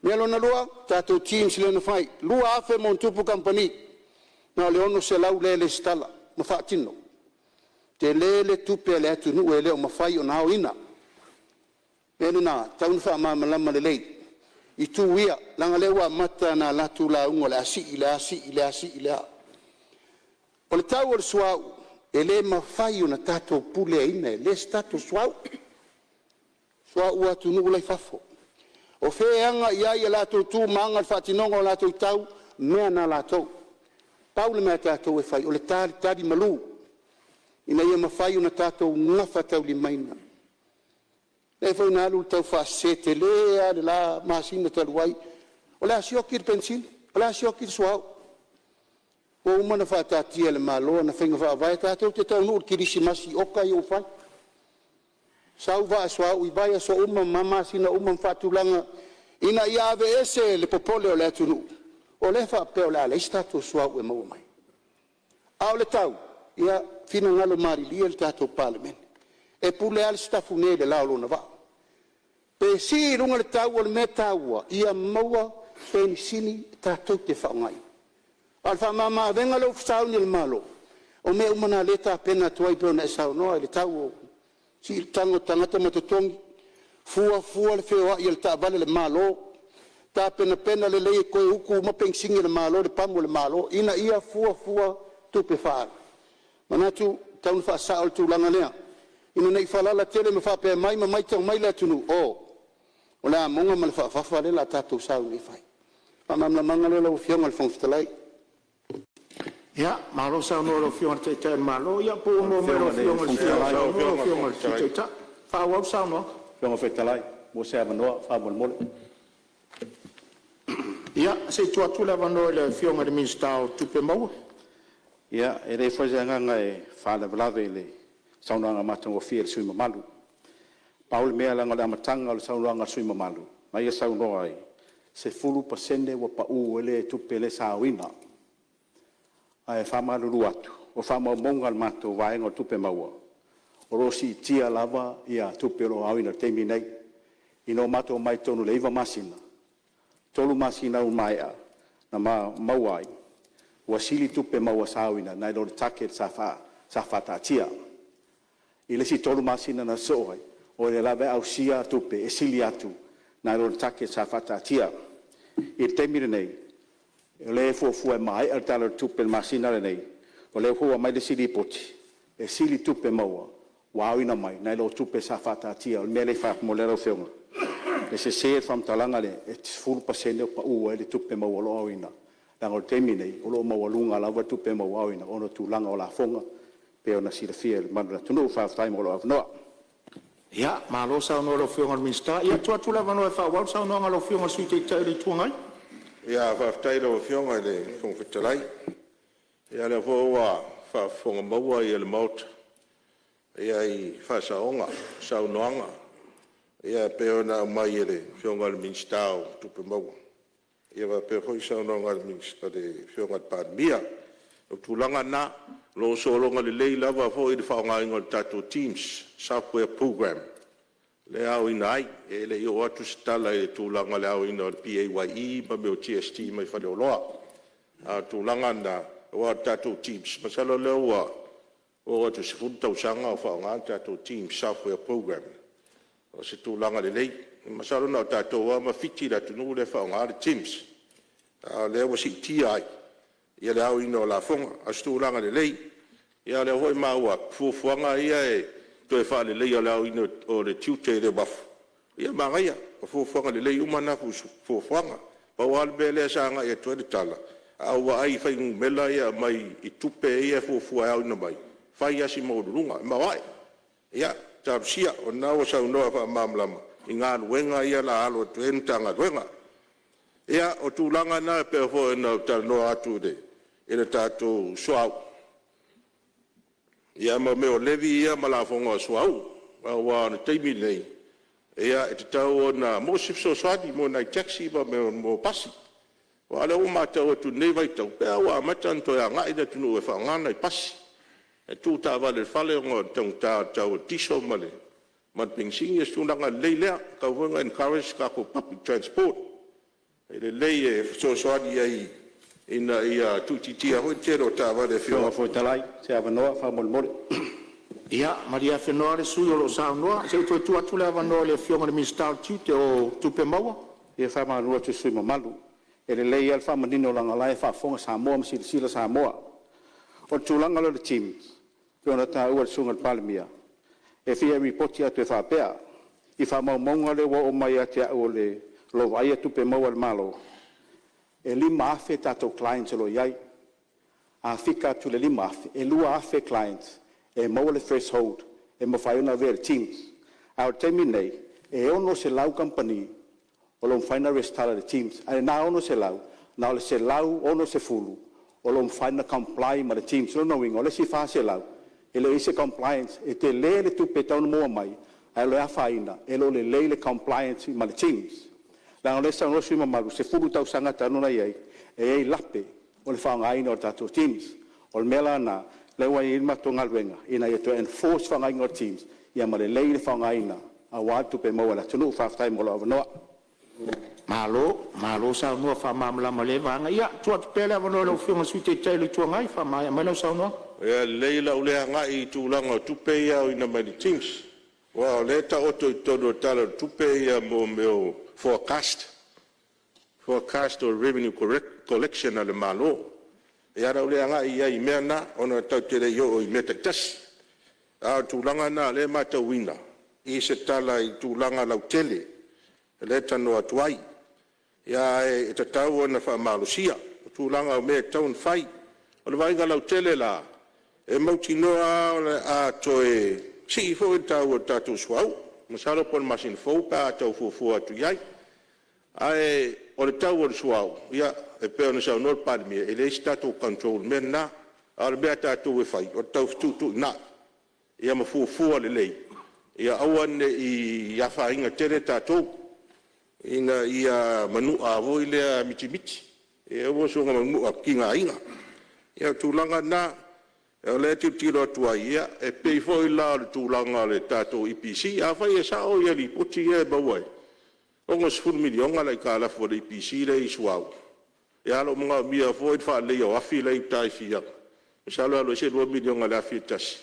Mea lona lua, tatou TIMS lea na fai, 2,000+ kamupani, na o le 600 lea e resitala ma faatino. Tele le tupe a le atunuu e le o mafai ona aoina. O le mea lena e tatau ona faamalamalama lelei itu ia, leaga o lea ua amata ona alu atu lauga o le a sii le a sii le a sii le a. O le tau o le suauu e le mafai ona tatou puleaina e leai se tatou suauu, suauu a atunuu la e i fafo. O fea e aga i ai a latou tu ma aga i le faatinoga o latou tau, o mea na a latou. Pau le mea a tatou e fai o le talitalimalu ina ia mafai ona tatou gafataulimaina. Lea foi na alu le taufaasese tele lava i le la masina talu ai, o le a sioki le penisini, o le a sioki le suauu. Ua uma ona faataatia e le Malo ana faiga faavae tatou te taunuu i le Kerisimasi i oka ia ua fai, sau vaa suauu i vaiaso uma ma masina uma ma faatulaga ina ia aveese le popole o le atunuu o lea e faapea o le a leai se tatou suauu e maua mai. A o le tau, ia finagalo malilie le tatou Palemene, e pule lava le Sitafune i le la o lona vaa. Pe sii i luga le tau, o le mea taua ia maua penisini tatou te faaaogaina. A o le faamama avega lea ua sauni e le Malo, o mea uma na o lea e tapena atu ai pei ona e saunoa i le tau o siitaga o tagata ma totogi, fuafua le feoai o le taavale a le Malo, tapenapena lelei e toe utu uma penisini a le Malo i le pamu a le Malo ina ia fuafua tupe faaalu. E manatu e tatau ona faasao le tulaga lea ina nei faalala tele ma faapea mai ma matau mai le atunuu, oh o le amoga ma le faafafa lea o le a tatou sauni e fai. O le faamalamalamaga lea lau Afioga i le Fofoga Fetalai. Ia, malo saunoa i lau Afioga i le Taitai o le Malo, ia po ua maua mai e lau Afioga i le Sui Taitai. Faaauau le saunoaga. Lau Afioga i le Fofoga Fetalai, maua se avanoa faamolemole. Ia, se i tuu atu le avanoa i le Afioga i le Minisita o Tupe Maua. Ia, e leai foi se agaga e faalavelave i le saunoaga matagofie a le sui usufono mamalu. Pau le mea leaga o le amataga o le saunoaga a le sui usufono mamalu na ia saunoa ai, e 10% ua pau ai le tupe lea sa aoina. Ae faamalulu atu, o faamaumauga a le matou vaega o Tupe Maua, o lo o siitia lava tupe o lo o aoina i le taimi lenei. Ina ua matou omai i totonu i le 9 masina, 3 masina ua maea na maua ai ua sili tupe maua sa aoina nai lo le target sa faataatia. I le isi 3 masina na sosoo ai, o lea lava e ausia tupe e sili atu nai lo le target sa faataatia. I le taimi lenei, o lea e fuafua e maea le Tala o le Tupe i le masina lenei, o lea foi ua aumai le isi lipoti e sili tupe maua ua aoina mai nai lo tupe sa faataatia. O le mea lea e fai atu lau Afioga, e sese le faamatalaga lea e 10% ua pau ai le tupe maua o lo o aoina, leaga o le taimi lenei o lo o maualuga lava tupe maua aoina ona o tulaga o lafoga e pei ona silafia e le mamalu o le atunuu. Faafetai mo lou avanoa. Ia, malo saunoa i lau Afioga i le Minisita. Ia, tuu atu le avanoa e faaauau le saunoaga a lau Afioga i le Sui Taitai o le Itu Agai. Faafetai i lau Afioga i le Fofoga Fetalai. Ia o lea foi ua faafofoga maua le Maota i faasaoga o saunoaga e pei ona aumai e le Afioga i le Minisita o Tupe Maua faapea foi le saunoaga a le Afioga i le Palemia. O tulaga na, o lo o sologa lelei lava foi le faaaogaina o le tatou TIMS software program lea e aoina ai. E le i oo atu se tala i le tulaga o le aoina o le PAYE ma mea o GST mai faleoloa. A o le tulaga lena, aua o le tatou TIMS, masalo o lea ua oo atu i le 10 tausaga o faaaoga le tatou TIMS software program. O se tulaga lelei. Masalo na o tatou lava ma Fiti le atunuu lea e faaaoga le TIMS, a o lea ua siitia ai le aoina o lafoga. A o se tulaga lelei. Ia o lea foi ua maua atu i fuafuaga ia o le toe faaleleia o le aoina o le tiute i le uafu, ia manaia. O fuafuaga lelei uma na fuafuaga. Pau lava le mea lea sa agai atu ai le tala, a ou vaai i fuainumera ia e aumai i tupe ia e fuafua e aoina mai, e fai lava si maualuluga, e maoae. Ia talosia, o lena ua saunoa faamalamalama i galuega ia o le a alo atu i ai le Matagaluega. Ia, o tulaga na e pei foi ona ou talanoa atu i le tatou suauu, ia ma mea o levy ia ma lafoga o suauu. Aua o le taimi lenei, e tatau ona maua se fesoasoani mo nai taxi ma mea o pasi. Aua o lea ua matau atu i lenei vaitau, pei lava ua amata ona toe agai le atunuu e faaaoga nai pasi, e tuu taavale i le fale ona o le taugata o le tau o le kiso ma le penisini. O se tulaga lelei lea, e tatau foi ona encourage tatou public transport. E lelei e fesoasoani ai ina ia tuuitiitia foi le tele o taavale e feoai. Lau Afioga i le Fofoga Fetalai mo se avanoa faamolemole. Ia malie afenoa le sui usufono o lo o saunoa, se i toe tuu atu le avanoa i le Afioga i le Minisita o Tupe Maua. E faamalulu atu i le sui usufono mamalu, e lelei lava le faamanino leaga o la e faafofoga Samoa ma silasila Samoa. O le tulaga lea o le TIMS pei ona taua e le Susuga i le Palemia, e fia lipoti atu e faapea, i faamaumauga lea ua oo mai ia te au o lo o vaaia tupe maua a le Malo, e 5,000 tatou clients o lo o i ai. A fika atu i le 5,000, e 2,000 clients e maua le threshold e mafai ona avea i le TIMS. A o le taimi lenei, e 600 kamupani o lo o mafai ona resitala i le TIMS, ae na 600, na o le 160 o lo o mafai ona comply ma le TIMS. O lona uiga o le isi 400 e le o i ai se compliance. E tele le tupe e tatau ona maua mai ae o le afaina e le o lelei le compliance ma le TIMS. Leaga o lea e saunoa le sui usufono mamalu, 10 tausaga talu ona i ai, e i ai lape o le faaaogaina o le tatou TIMS. O le mea la lena lea ua i ai le matou galuega ina ia toe enforce le faaaogaina o le TIMS ia ma lelei le faaaogaina aua le tupe maua a le atunuu. Faafetai mo lou avanoa. Malo, malo saunoa faamalamalama i lea vaega. Ia, tuu atu pea le avanoa i lau Afioga i le Sui Taitai o le Itu Agai e faamaea mai lau saunoaga. Ia lelei o le a ou le agai i tulaga o tupe ia e aoina mai le TIMS, aua o lea e taoto i totonu o le Tala o le Tupe mea o forecast, forecast o revenue collection a le Malo. Ia o le a ou le agai i ai i mea na ona tatou te le i oo i mea taitasi. A o le tulaga lena o lea e matauina i se tala i tulaga lautele lea e talanoa atu ai. Ae tatau ona faamalosia tulaga o mea e tatau ona fai. O le vaaiga lautele la, e mautinoa lava o le a toe sii foi le tau o le tatou suauu, masalo po o le masina fou pe a tau fuafua atu i ai. Ae o le tau o le suauu, e pei ona saunoa le Palemia, e leai se tatou control i le mea lena. A o le mea a tatou e fai, o le tau fetuutuunai ia ma fuafua lelei ia aua ne i afaina tele tatou, ina ia manua foi lea mitimiti, ia aua soona manua tigaina. Ia o le tulaga lena o lea e tilotilo atu ai, e pei foi la o le tulaga o le tatou EPC. Afai e sao lipoti ia e maua e $60 miliona le aitalafu a le EPC lea e i le suauu, ae o lo o manaomia foi le faaleleia o afi la e i uta i Fiaga, masalo e alu ai se $2 miliona i le afi e tasi.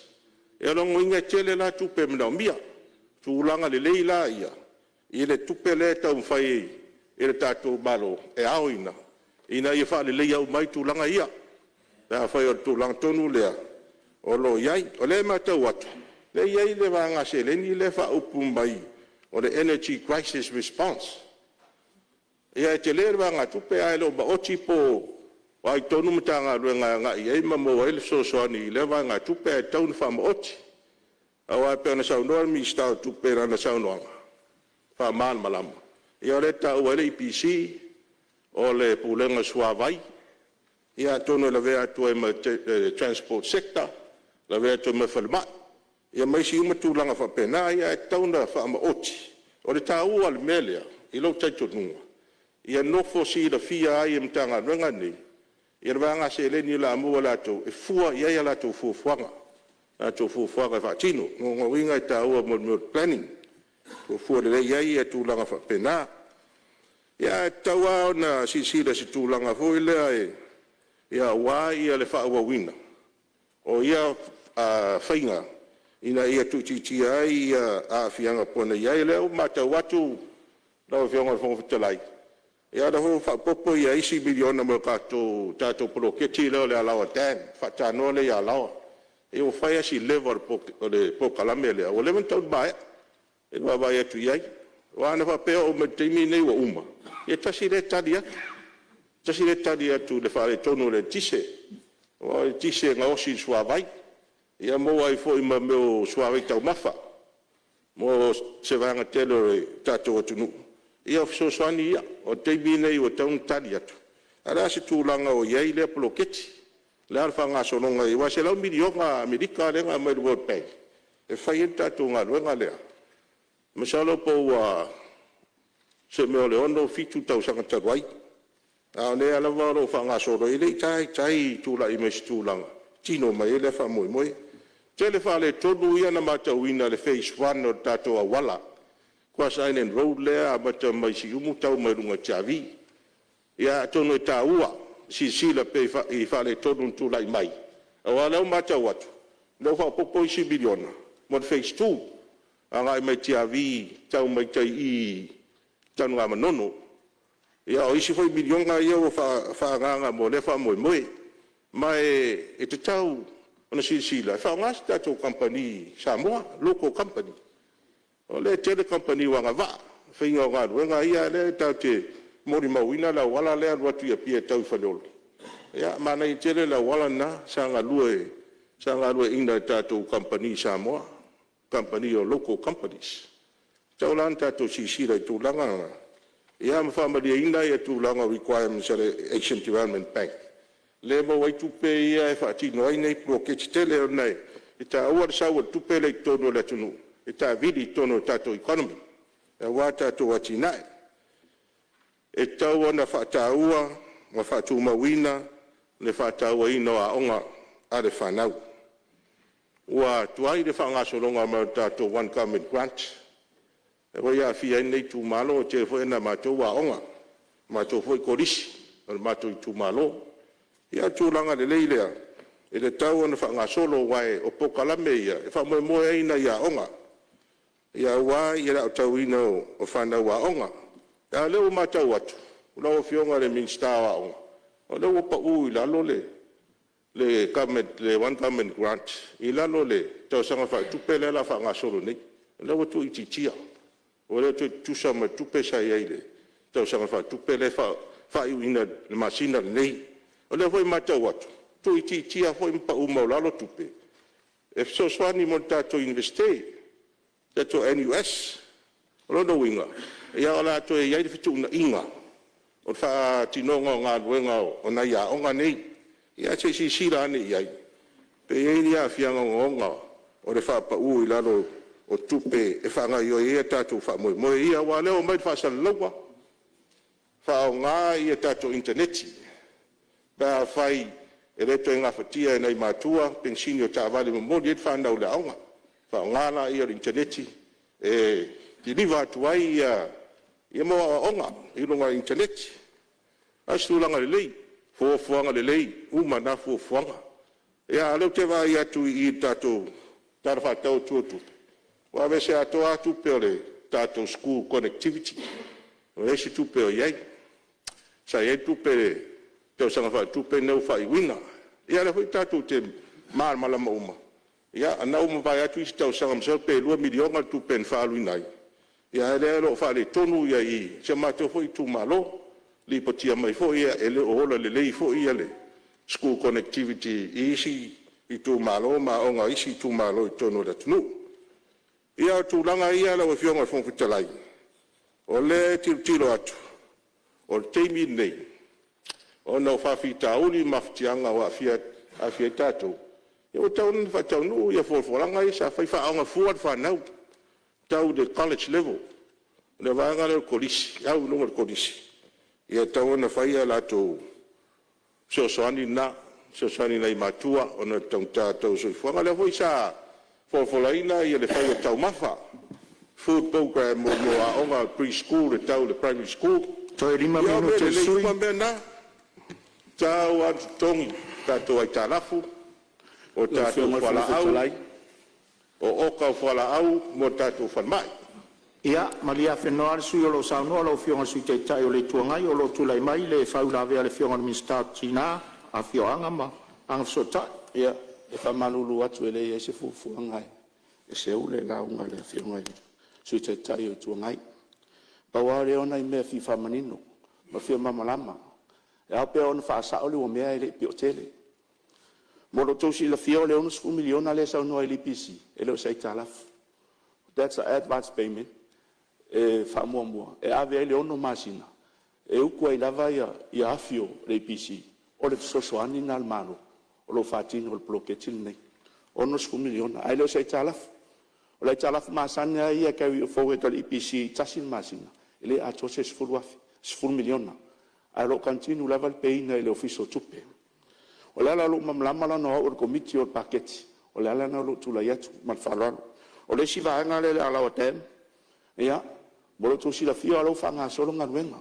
Ia o lona uiga e tele la tupe e manaomia. O tulaga lelei la ia i le tupe lea e taumafai e le tatou Malo e aoina ina ia faaleleia uma ai tulaga ia, pe afai o le tulaga tonu lea o lo o i ai. O lea e matau atu o lea e i ai le vaega seleni lea e faaupu mai o le Energy Crisis Response. Ia e tele le vaegatupe ae le o maoti po o ai tonu Matagaluega e agai i ai ma maua ai le fesoasoani i lea vaegatupe ae tatau ona faamaoti. Aua e pei ona saunoa le Minisita o Tupe i lana saunoaga faamalamalama, ia o lea e taua ai le EPC, o le Pulega o le Suavai, ia atonu e lavea atu ai ma le Transport Sector, lavea atu ai ma le Falemai, ia ma isi uma tulaga faapena. Ae tatau ona faamaoti. O le taua o le mea lea i lou talitonuga, ia nofo silafia ai e Matagaluega nei le vaega seleni o le a maua e latou e fua i ai a latou fuafuaga e faatino. O lona uiga e taua mo le mea o le planning, e fuafua lelei i ai tulaga faapena. Ia ae tatau lava ona silasila i se tulaga foi lea aua le faaauauina o ia faiga ina ia tuuitiitia ai aafiaga pei ona i ai. O lea ua matau atu lau Afioga i le Fofoga Fetalai, ia o lea foi ua faaopoopo isi miliona mo le tatou poloketi lea o le Alaoa Dam le faatanoa lea i Alaoa. Ia ua fai lava si leva o le polokalame lea ua leva ona tatau ona maea i le vaavaai atu i ai. Aua ana faapea e oo mai i le taimi lenei ua uma, ia e tasi lea tali atu, tasi lea tali atu i le faaletonu o le eletise. Aua o le eletise e gaosi i le suavai, ia maua ai foi ma mea o suavai taumafa mo se vaega tele o le tatou atunuu. Ia o fesoasoani ia. O le taimi lenei ua tatau ona tali atu, ae o le a se tulaga o i ai lea poloketi? O le a le faagasologa aua e $100 miliona Amerika lea na aumai e le World Bank e fai ai le tatou galuega lea. Masalo po ua se mea o le 6, 7 tausaga talu ai, a o lea lava o lo o faagasolo, e le i taitai tulai mai i se tulaga tino mai ai lea faamoemoe. E tele faaletonu ia na matauina i le Phase 1 o le tatou auala, Cross Island Road lea e amata mai Siumu tau mai luga i Tiavi. Ia atonu e taua le silasila pea i faaletonu na tulai mai, aua o lea ua matau atu, o lea ua faaopoopo isi miliona mo le Phase 2, agai mai Tiavi tau mai tai i i Tanugamanono. Ia o isi foi miliona ia ua faaagaaga mo lea faamoemoe. Ma e tatau ona silasila e faaaoga se tatou kamupani Samoa, local company. O lea e tele kamupani ua agavaa i le faiga o galuega ia, lea tatou te molimauina le auala lea e alu atu i Apia e tau i Faleolo, ia manaia tele le auala lena sa galueaiina e tatou kamupani Samoa, kamupani o local companies. E tatau la ona tatou silasila i tulaga na, ia ma faamalieina tulaga o requirements a le Asian Development Bank. lea e maua ai tupe ia e faatino ai nei poloketi tele, ona e taua le sau o le tupe lea i totonu o le atunuu e taavili i totonu o le tatou economy aua tatou atinae. E tatau ona faataua ma faatumauina le faatauaina o aoga a le fanau. Ua tuai le faagasologa mai o le tatou One Government Grant lea foi e aafia ai lenei itumalo, e tele foi nai a matou aoga, o matou foi Kolisi o le matou itumalo. Ia o le tulaga lelei lea e tatau ona faagasolo aua o polokalame ia e faamoemoe i ai nai aoga aua le aotauina o fanau aoga. A o lea ua matau atu lau Afioga i le Minisita o Aoga, o lea ua pau i lalo le One Government Grant i lalo o le Tausaga Faaletupe lea o le a faagasolo nei. O lea ua tuuitiitia, ua le toe tutusa ma le tupe sa i ai i le Tausaga Faaletupe lea e faaiuina i le masina lenei. O lea foi e matau atu, ua tuuitiitia foi ma pau maualalo tupe e fesoasoani mo le tatou Iunivesite, le tatou NUS. O lona uiga, o le a toe i ai le fetuunaiga o le faatinoga o galuega o nai aoga nei. Ia se i silasila ane i ai, pe i ai ni aafiaga ogaoga o le faapau i lalo o tupe e faagaoioi ai a tatou faamoemoe ia. Aua o lea ua aumai le faasalalauga, faaaoga a tatou initaneti pe afai e le toe gafatia e nai matua penisini o taavale e momoli ai le fanau i le aoga, faaaoga laia o le initaneti e kiliva atu ai aoaoga i luga o le initaneti. A o se tulaga lelei, fuafuaga lelei uma na fuafuaga. A o lea ou te vaai atu i le tatou Tala Faatatau Autu o le Tupe, ua aveese atoa lava tupe o le tatou school connectivity, ua leai se tupe o i ai. Sa i ai tupe i le Tausaga Faaletupe lenei ua faaiuina. Ia o lea foi tatou te malamalama uma, ia o lena ua mavae atu isi tausaga masalo pe $2 miliona le tupe na faaaluina ai, a o lea o lo o faaletonu si o matou foi itumalo. Na lipotia mai foi e le o ola lelei foi le school connectivity i isi itumalo ma aoga a isi itumalo i totonu o le atunuu. Ia o tulaga ia lau Afioga i le Fofoga Fetalai, o lea e tilotilo atu, o le taimi lenei, ona o faafitauli ma mafatiaga ua aafia ai tatou, ia ua tatau ona faataunuu fuafuaga ia sa fai, faaoga fua le fanau e tau i le college level, le vaega lea o le Kolisi, e au i luga i le Kolisi, e tatau ona fai a latou fesoasoani na, fesoasoani i nai matua ona o le taugata o le tau o le soifuaga. O lea foi sa folafolaina le fai o taumafa, food program mo aoga pre-school e tau i le primary school. Toe Ia 5 o mea minute o le lelei sui uma usufono. mea na, e tatau lava ona totogi tatou aitalafu, o Lau tatou Afioga i le Fofoga fualaau, Fetalai… o oka o fualaau mo tatou falemai. Ia malie afenoa le sui usufono o lo o saunoa, lau Afioga i le Sui Taitai o le Itu Agai, o lo o tulai mai le faauilavea a le Afioga i le Minisita o Tina ma Afioga ma Agafesootai. Ia, e faamalulu atu e leai se fuafuaga e seu le lauga a le Afioga i le Sui Taitai o le Itu Agai. Pau lava lea o nai mea e fia faamanino ma fia malamalama. E ao pea ona faasao le mea ae le i pio tele. Mo lo outou silafia o le $60 miliona lea e saunoa ai i le EPC, e le o se aitalafu. That's a advance payment e faamuamua e ave ai le 6 masina e utu ai lava afi o le EPC, o le fesoasoani lena a le Malo o lo o faatino e le poloketi lenei, $60 miliona, ae le o se aitalafu. O le aitalafu masani lava ia e carry forward a le EPC e tasi le masina, e le atoa se $10 miliona, ae o lo o continue lava le pay ina e le Ofisa o Tupe. O le ala o lou malamalama leaga o au o le Komiti o le Paketi, o le ala lena o lou tulai atu ma le faaaloalo. O le isi vaega lea o le Alaoa Dam, ia, mo lo outou silafia o la e ua faagasolo galuega,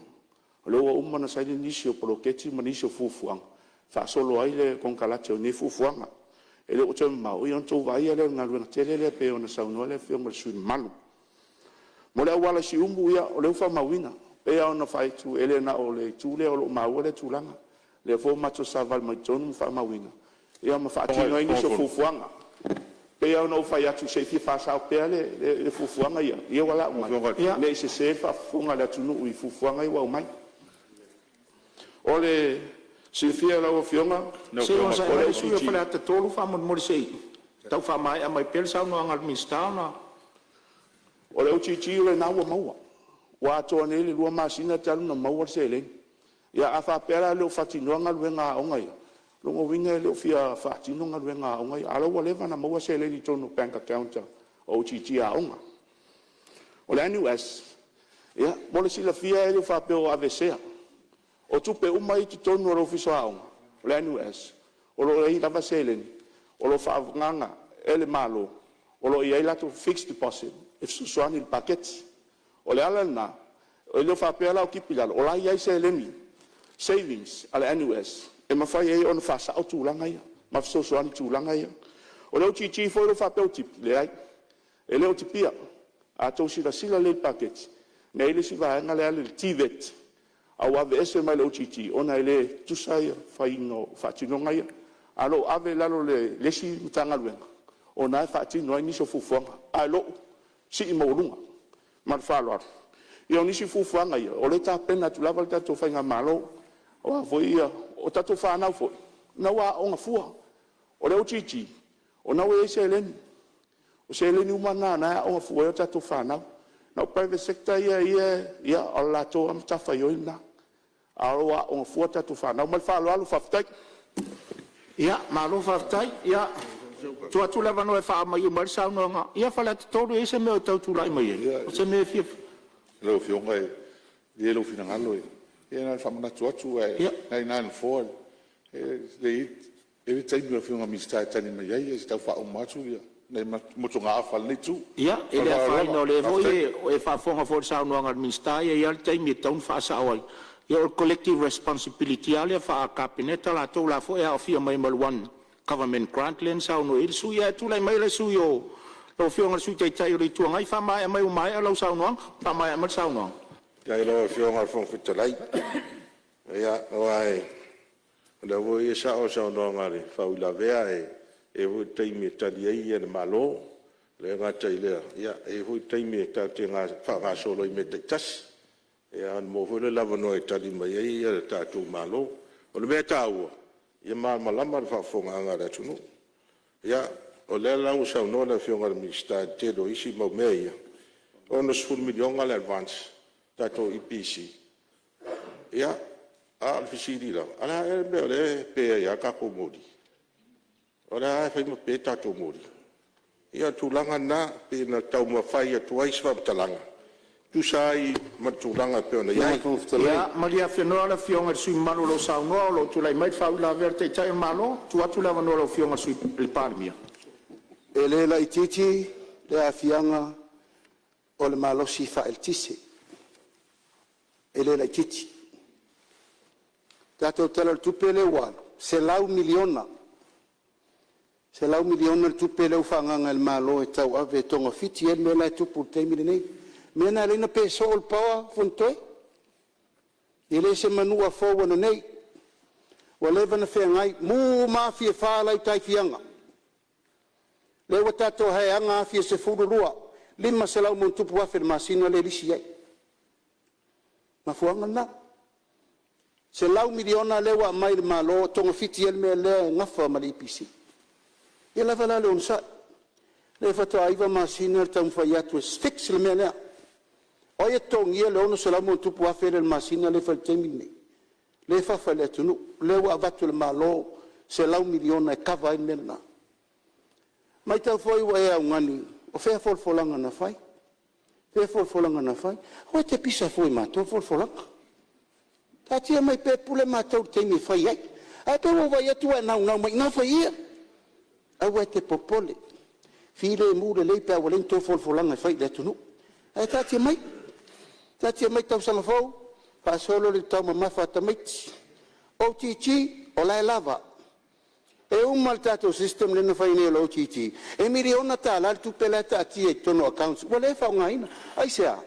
o lea ua uma ona saini nisi o poloketi ma nisi o fuafuaga e faasolo ai le konekarate o nei fuafuaga. E le o toe mamao ona outou vaaia lea o le galuega tele lea pei ona saunoa le Afioga i le sui usufono mamalu. Mo le auala i Siumu, ia o lea ua faamauina. E pei lava ona fai atu, e le na o le itu lea o lo o maua lea tulaga, o lea foi ua matou savavali mai totonu ma faamauina ia ma faatino ai nisi o fuafuaga. E pei lava ona ou fai atu, se i fia faasao pea le fuafuaga ia ua lau mai ne i sese le faafofoga a le atunuu i fuafuaga ia ua aumai. O le silafia e lau Afioga Se i onosai o le mai le sui usufono mo OGG Faleata 3 faamolemole se i tau faamaea mai pea le saunoaga a le Minisita ona… O le OGG o lena ua maua, ua atoa nei le 2 masina talu ona maua le seleni. Ia a faapea la e le o faatinoa galuega a aoga ia, Lona uiga e le o fia faatino galuega a aoga ia, a o la ua leva ona maua seleni i totonu o bank account a OGG a aoga. O le NUS, ia mo le silafia e le faapea ua aveesea. O tupe uma ia e i totonu o le Ofisa o Aoga, o le NUS, o lo o i ai lava seleni o lo o faaagaaga e le Malo o lo o i ai latou fixed deposit e fesoasoani i le paketi. O le ala lena, e le o faapea la o tipi i lalo, o la e i ai seleni, savings a le NUS e mafai ai ona faasao tulaga ia ma fesoasoani i tulaga ia. O le OGG foi lea faapea ua tipi, leai e le o tipia. A outou silasila lelei i le paketi, na e i ai le isi vaega lea e alu i le TVET a ua aveese mai le OGG ona e le tutusa le faiga o faatinoga ia. Ae o lo o ave i lalo o le isi Matagaluega o lena e faatino ai nisi o fuafuaga, ae o lo o sii maualuga. Ma le faaaloalo. Ia o nisi fuafuaga ia o lea e tapena atu lava le tatou faigamalo. O a foi ia… O tatou fanau foi o lena ua aooga fua. O le OGG o lena ua i ai seleni, o seleni uma na o lena e aooga fua ai a tatou fanau. Na o private sector ia e… o le latou lava matafaioi lena, a o lo o aooga fua tatou fanau. Ma le faaaloalo faafetai. Ia malo faafetai. Ia, tuu atu le avanoa e faamaea mai le saunoaga. Ia Faleata 3, e i ai se mea o e tau tulai mai ai? O se mea e fia… Lau Afioga malie lou finagalo, ia na ona faamanatu atu, ae o lena e i ina le Nofoa. E i ai le taimi o le Afioga i le Minisita e tali mai ai, ae se i tau faauma atu nai motugaafa a lenei Itu. Ia, Ma e le le faaaloalo afaina lava. o lea Faafetai. foi e faafofoga foi i le saunoaga a le Minisita, e i ai lava le taimi e tatau ona faasao ai. Ia o le collective responsibility lava lea faa-Kapeneta latou o la e foi e aafia mai ai ma le One Government Grant lea na saunoa i ai le sui usufono. Ae tulai mai le sui usufono lau Afioga i le Sui Taitai o le Itu Agai, faamaea mai ua maea lau saunoaga. Faamaea mai le saunoaga. Faafetai i lau Afioga i le Fofoga Fetalai. Ia, aua o lea foi e sao le saunoaga a le faauilavea, e i ai foi le taimi e tali ai le Malo. E le gata i lea, e i ai foi taimi tatou te faagasolo ai i mea taitasi, ona maua foi lea o le avanoa e tali mai ai le tatou Malo. O le mea taua, ia malamalama le faafofogaaga a le atunuu. Ia, o lea la ua saunoa le Afioga i le Minisita i le tele o isi mau mea ia, e $60 miliona le advance le tatou EPC. Ia, a o le fesili lava, a o le a ea le mea o lea e pe ai lava tatou moli? O lea lava e fai ma pe tatou moli. Ia o le tulaga lena e pei ona taumafai atu ai se faamatalaga e tusa ai ma le tulaga e pei ona i ai. Ia malie afenoa le Afioga i le sui usufono mamalu o lo o saunoa, o lo o tulai mai le faauilavea a le Taitai o le Malo. Tuu atu le avanoa i lau Afioga i le Sui Palemia. E le laitiiti le aafiaga o le malosi faaeletise, e le laitiiti. O le tatou Tala o le Tupe lea ua alu, $100 miliona, $100 miliona le tupe lea ua faaagaaga e le Malo e tauave e togafiti ai le mea la e tupu i le taimi lenei. O le mea lena e ala ai ona pe soo le power Fonotoe, e le o se manua fou ananei, ua leva ona feagai, mu uma afi e fa la e i uta i Fiaga, lea ua tatou haeina afi e 12, $500+ afe i le masina lea e lisi ai. O le mafuaaga lena. $100 miliona lea ua aumai i le Malo e togafiti ai le mea lea e nafa ma le EPC. Ia lava la le onosai, o lea faatoa 9 masina le taumafai atu e fix le mea lea. O ai e totogia le $600+ afe lea i le masina lea e fai i le taimi lenei? Lea e fafa i le atunuu, lea ua avatu e le Malo $100 miliona e kava ai le mea lena. Matau foi ua e augani, o fea folafolaga na fai? Fea folafolaga na fai? Aua e te pisa fua i a matou folafolaga. Taatia mai pea e pule matou i le taimi e fai ai. Ae pei ua ou vaai atu ua e naunau mai i ina fai ia. Aua e te popole, filemu lelei pe a ua leai ni tou folafolaga e fai i le atunuu. Ae taatia mai, taatia mai tausaga fou faasolo le taumamafa a tamaiti. OGG, o la e lava. E uma le tatou system lea na fai nei o le OGG, e $1 miliona le tupe la e taatia i totonu o accounts ua le faaaogaina. Aisea?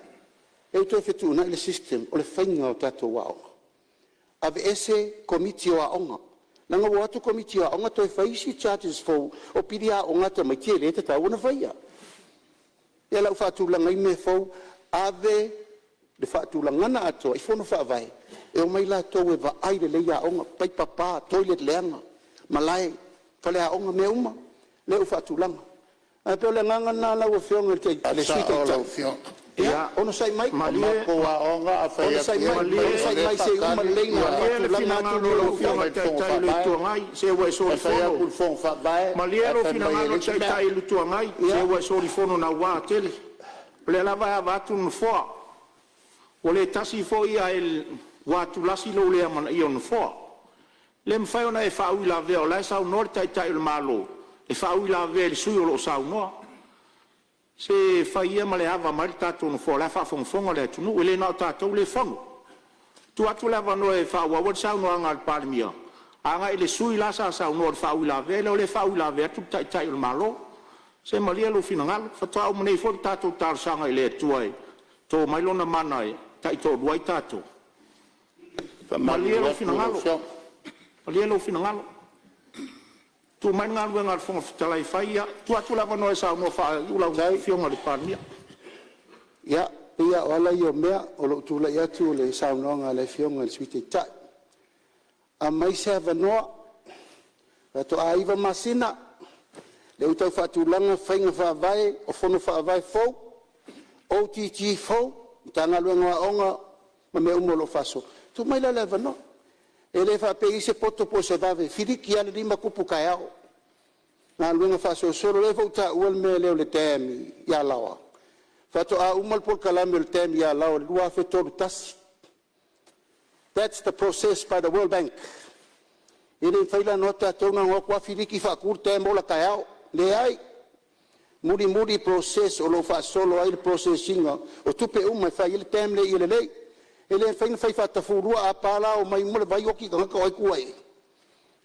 Lea ua toe fetuunai le system o le faiga o tatou aoga, aveese Komiti o Aoga, leaga ua o atu Komiti o Aoga toe fai isi charges fou o pili aoga a tamaiti e le tatau ona faia. Ia o lea ua faatulaga mea fou, ave le faatulagana atoa i fono faavae e omai latou e vaai lelei aoga, paipa pa, toilet leaga, malae, faleaoga, mea uma lea ua faatulaga. Ae pei o le agaga lena lau Afioga i le Sui Taitai, Ia onosai mai, Malie onosai mai se i uma lelei ona Malie le faatulaga atu finagalo o lea o lau lau Afioga i Afioga. le Taitai o le Itu Agai, se ua e solifono. Malie lou finagalo i le Taitai o le Itu Agai, se ua e solifono naua tele. O lea lava e ava atu le Nofoa, ua le tasi foi ae ua atulasi lou le amanaia o le Nofoa. E le mafai ona e faauilavea o la e saunoa le Taitai o le Malo e faauilavea i le sui usufono o lo o saunoa. Se fai ia ma le ava mai le tatou Nofoa o la e faafogafoga le atunuu, e le na o tatou lea e fono. Tuu atu le avanoa e faaauau ai le saunoaga a le Palemia agai i le sui usufono la sa saunoa i le faauilavea lea, o lea e faauilavea atu le Taitai o le Malo. Se malie lou finagalo, faatoa uma nei foi le tatou talosaga i le Atua e to mai Lona mana e taitoalua ai tatou. Malie lou finagalo, malie lou finagalo. Tuu mai le galuega a le Fofoga Fetalai e fai ia. Tuu atu le avanoa e saunoa faaiu lau Afioga i le Palemia. Ia, pei lava o ala ia o mea o lou tulai atu o le saunoaga a le Afioga i le Sui Taitai. Aumai se avanoa, faatoa 9 masina lea ua tau faatulaga faiga faavae o fono faavae fou, OGG fou, Matagaluega o Aoga ma mea uma o lo o faasolo. Tuu mai la le avanoa. E le faapea e i ai se poto po o se vave, e filiki lava le 5 tupu taeao, galuega faasolosolo. O lea foi ua taua le mea lea o le dam i Alaoa, faatoa uma le polokalame o le dam i Alaoa i le 2031. That's the process by the World Bank. E le mafai la ona o atu tatou na ona o atu lava filiki faatu le dam ola taeao. Leai, mulimuli process o lo o faasolo ai le process ina o tupe uma e fai ai le dam lea ia lelei. E le mafai ona fai faatafulua, a pa la omai uma le vai oti tagata o ai e tua i ai?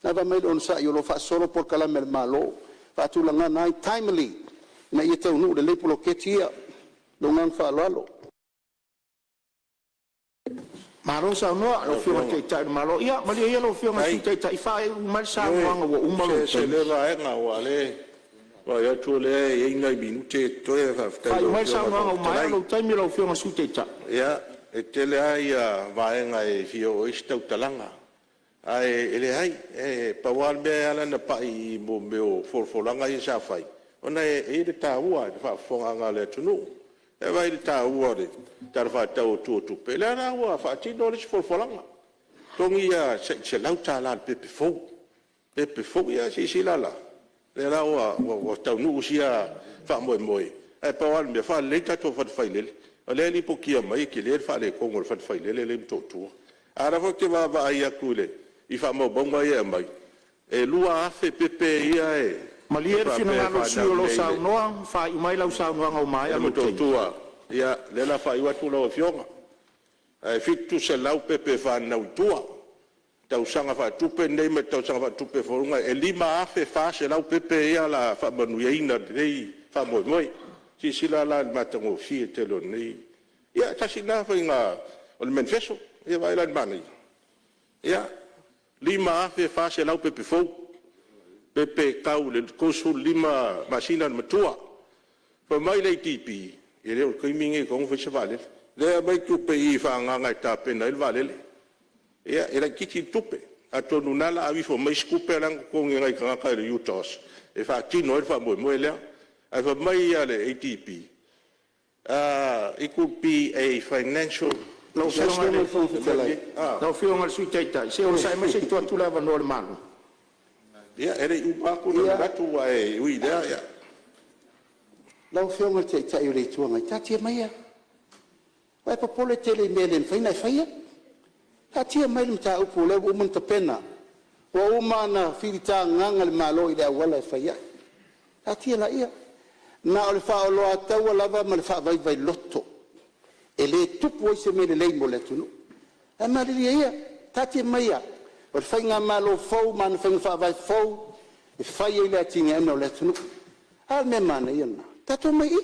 Lava mai le onosai o lo o faasolo polokalame a le Malo e faatulaga ai timely ina ia taunuu lelei poloketi ia. Ma lou agaga faaaloalo. Malo saunoa i lau Afioga i le Taitai o le Malo. Ia malie ia lau Afioga i le Sui Taitai e faaiu mai le saunoaga ua uma lou Ioe, se ese taimi. lea vaega aua o lea e vaai atu o lea e i ai nai minute ia totoe. Faafetai i Faaiu lau mai le Afioga i le saunoaga Fofoga ua maea Fetalai. lou taimi lau Afioga i le Sui Taitai. Ia, e tele lava vaega e fia oo i ai se tautalaga, ae leai, e pau lava le mea e ala ona pai i mea o folafolaga ia sa fai, ona e i ai le taua i le faafofogaaga a le atunuu. Ae vaai i le taua o le Tala Faatatau Autu o Tupe, lea la ua faatino le isi folafolaga, totogi le $100 i le pepe fou, pepe fou. Ia silasila la, o lea la ua taunuu sia faamoemoe, ae pau lava le mea, faalelei le tatou fale failele. O lea e lipotia mai e tele le faaletonu o le fale failele lea e i Motootua. A o lea foi ou te vaavaai atu i faamaumauga ia e aumai, e 2,000 pepe ia e Malie le faapea e finagalo o le sui usufono o faanau lo o nei saunoa ma faaiu mai lau saunoaga ua i maea lou taimi. Motootua. Ia, lea o le a faaiu atu lau Afioga. Ae 700 pepe e fananau i tua i le tausaga faaletupe lenei ma le tausaga faaletupe e 5,400 pepe ia o le a faamanuiaina i lenei faamoemoe. Silasila la i le matagofie tele o lenei… Ia tasi lena faiga o le menifeso. Ia vaai la i le manaia? Ia, 5,400 pepe fou, pepe e tau i le 35 masina le matua. Fai mai le ADB, e le o le taimi lenei e tatau ona fai ai se vaalele. Lea e aumai tupe i i e faaagaaga e tapena ai le vaalele. Ia, e laitiiti le tupe, atonu o lena o le a aveifo mai isi tupe la e na totogi e nai tagata i le UTOS e faatino ai le faamoemoe lea. Ae fai mai le ADB, it could be a financial… Lau Afioga i le Sui Taitai, se i onosai mai se i tuu atu le avanoa i le Malo. Ia, e le i uma atu le manatu, ae ui i lea… Lau Afioga i le Taitai o le Itu Agai, taatia maia, ua e popole tele i mea e le mafai ona e faia. Taatia mai le mataupu o lea ua uma ona tapena, ua uma ona filitagaga le Malo i le auala e fai ai. Taatia laia, na o le faaoloataua lava ma le faavaivai loto e le tupu ai se mea lelei mo le atunuu. Ae malilie ia, taatia maia, o le faigamalo fou ma ana faiga faavae fou e fai ai le atinaeina o le atunuu. A le mea manaia lena? Tatou omai i i,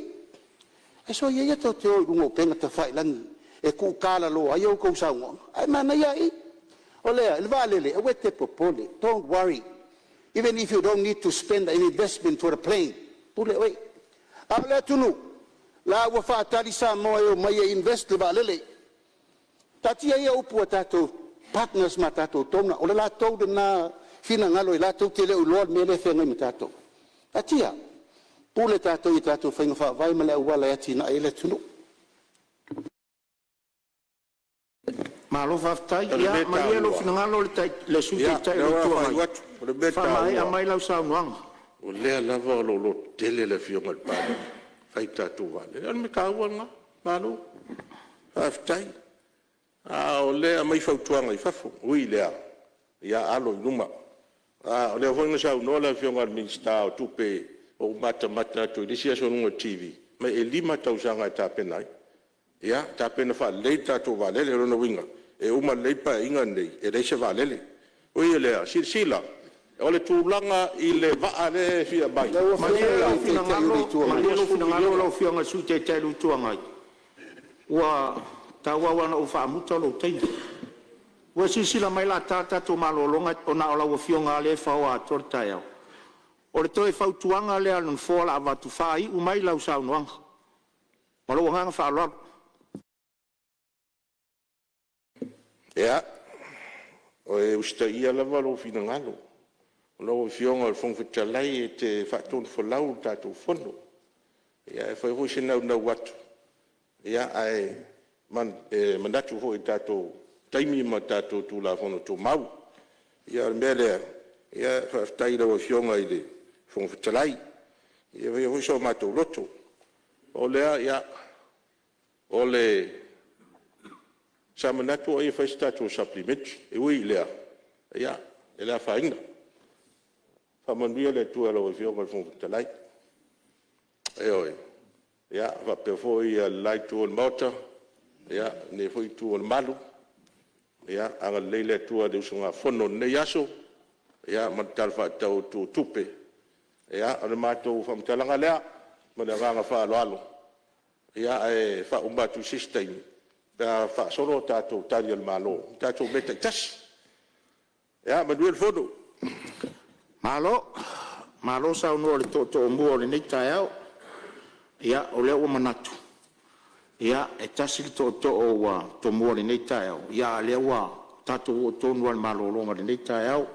ae soia ia tou te o i luga o upega tafailagi e tuutalaloa ai a outou saunoaga, ae manaia lava i. O le a? Le vaalele, aua e te popole, don't worry, even if you don't need to spend any investment for the plane, pule oe. A o le atunuu, o la ua faatali Samoa e omai e invest le vaalele. Taatia ia upu a tatou partners ma tatou donor, o le latou lena finagalo latou te le o iloa le mea lea e feagai ma tatou. Taatia, pule tatou i a tatou faiga faavae ma le auala e atiae ai le atunuu. Malo faafetai. O le Ia mea malie lou taua… finagalo le Sui Ia, Taitai o o le lea o le Itu a faaiu Agai, atu. O le mea faamaea taua, mai lau saunoaga. o lea lava o lo o lototele le Afioga i le Palemia e fai le tatou vaalele. O le mea taua lena, malo faafetai. A o lea e aumai fautuaga i fafo, ui i lea, ia alo i luma. O lea foi na saunoa le Afioga i le Minisita o Tupe na ou matamata atu i le isi aso i luga o le TV, fai mai e 5 tausaga e tapena ai. Ia tapena faalelei le tatou vaalele. O lona uiga e uma lelei le Paeaiga lenei e leai se vaalele. Ui i lea, silasila, o le tulaga i le vaa lea e fia aumai… Lau Malie Afioga i lou le Taitai o le finagalo, Itu Agai… malie lou finagalo lau Afioga i le Sui Taitai o le Itu Agai, ua tauau lava ina ou faamuta lou taimi. Ua e silasila mai o le a ta le tatou malologa, na o lau Afioga lava lea e faoa atoa le taeao. O le toe fautuaga lea a le Nofoa o le a avatu, faaiu mai lau saunoaga. Ma lou agaga faaaloalo. Ia, e usitaia lava lou finagalo. Lau Afioga i le Fofoga Fetalai e te faatonufolau le tatou Fono. E fai foi se naunau atu, ae manatu foi i le tatou taimi ma tatou Tulafono Tumau. Ia o le mea lea, faafetai i lau Afioga i le Fofoga Fetalai, ia faia foi so matou loto. Sa manatu ai e fai se tatou Supplementary, e ui i lea, e le afaina. Faamanuia le Atua i lau Afioga i le Fofoga Fetalai, ioe, faapea foi le la Itu o le Maota, lenei foi Itu o le Malu. Ia agalelei le Atua i le usugafono i lenei aso ma le Tala Faatatau Autu o Tupe. Ia, o le matou faamatalaga lea ma le agaga faaaloalo, ae faauma atu i se isi taimi pe a faasolo a tatou Tali a le Malo i tatou mea taitasi. Ia manuia le fono. Malo, malo saunoa i le tootooumua o lenei taeao. Ia, o lea ua manatu, e tasi le tootoo ua tomua i lenei taeao, a o lea ua tatou oo tonu lava i le malologa o lenei taeao. O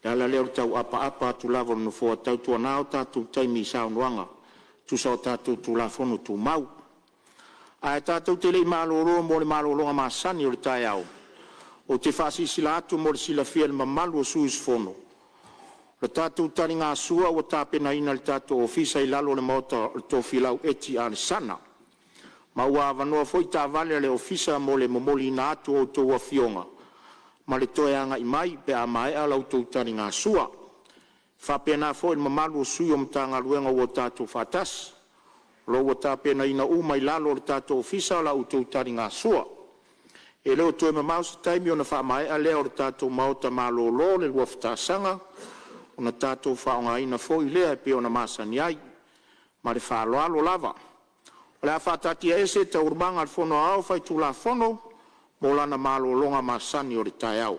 le ala lea o le tau apaapa atu lava o le Nofoa, tautuana o tatou taimi i saunoaga e tusa o tatou Tulafono Tumau. Ae tatou te le i malolo mo le malologa masani o le taeao, ou te faasilasila atu mo le silafia e le mamalu o sui usufono, o le tatou taligasua ua tapenaina e le tatou Ofisa i lalo o le Maota o Tofilau Eti Alesana, ma ua avanoa foi taavale a le Ofisa mo le momoliina atu o a outou afioga ma le toe agai mai pe a maea la outou taligasua. E faapena foi i le mamalu o sui o Matagaluega ua tatou faatasi, o lo ua tapenaina uma i lalo o le tatou Ofisa la outou taligasua. E le o toe mamao se taimi ona faamaea lea o le tatou Maota malolo le 2 tausaga ona tatou faaaogaina foi lea e pei ona masani ai. Ma le faaaloalo lava. O le a faataatiaese Taualumaga a le Fono Aoao Faitulafono mo lana malologa masani o le taeao.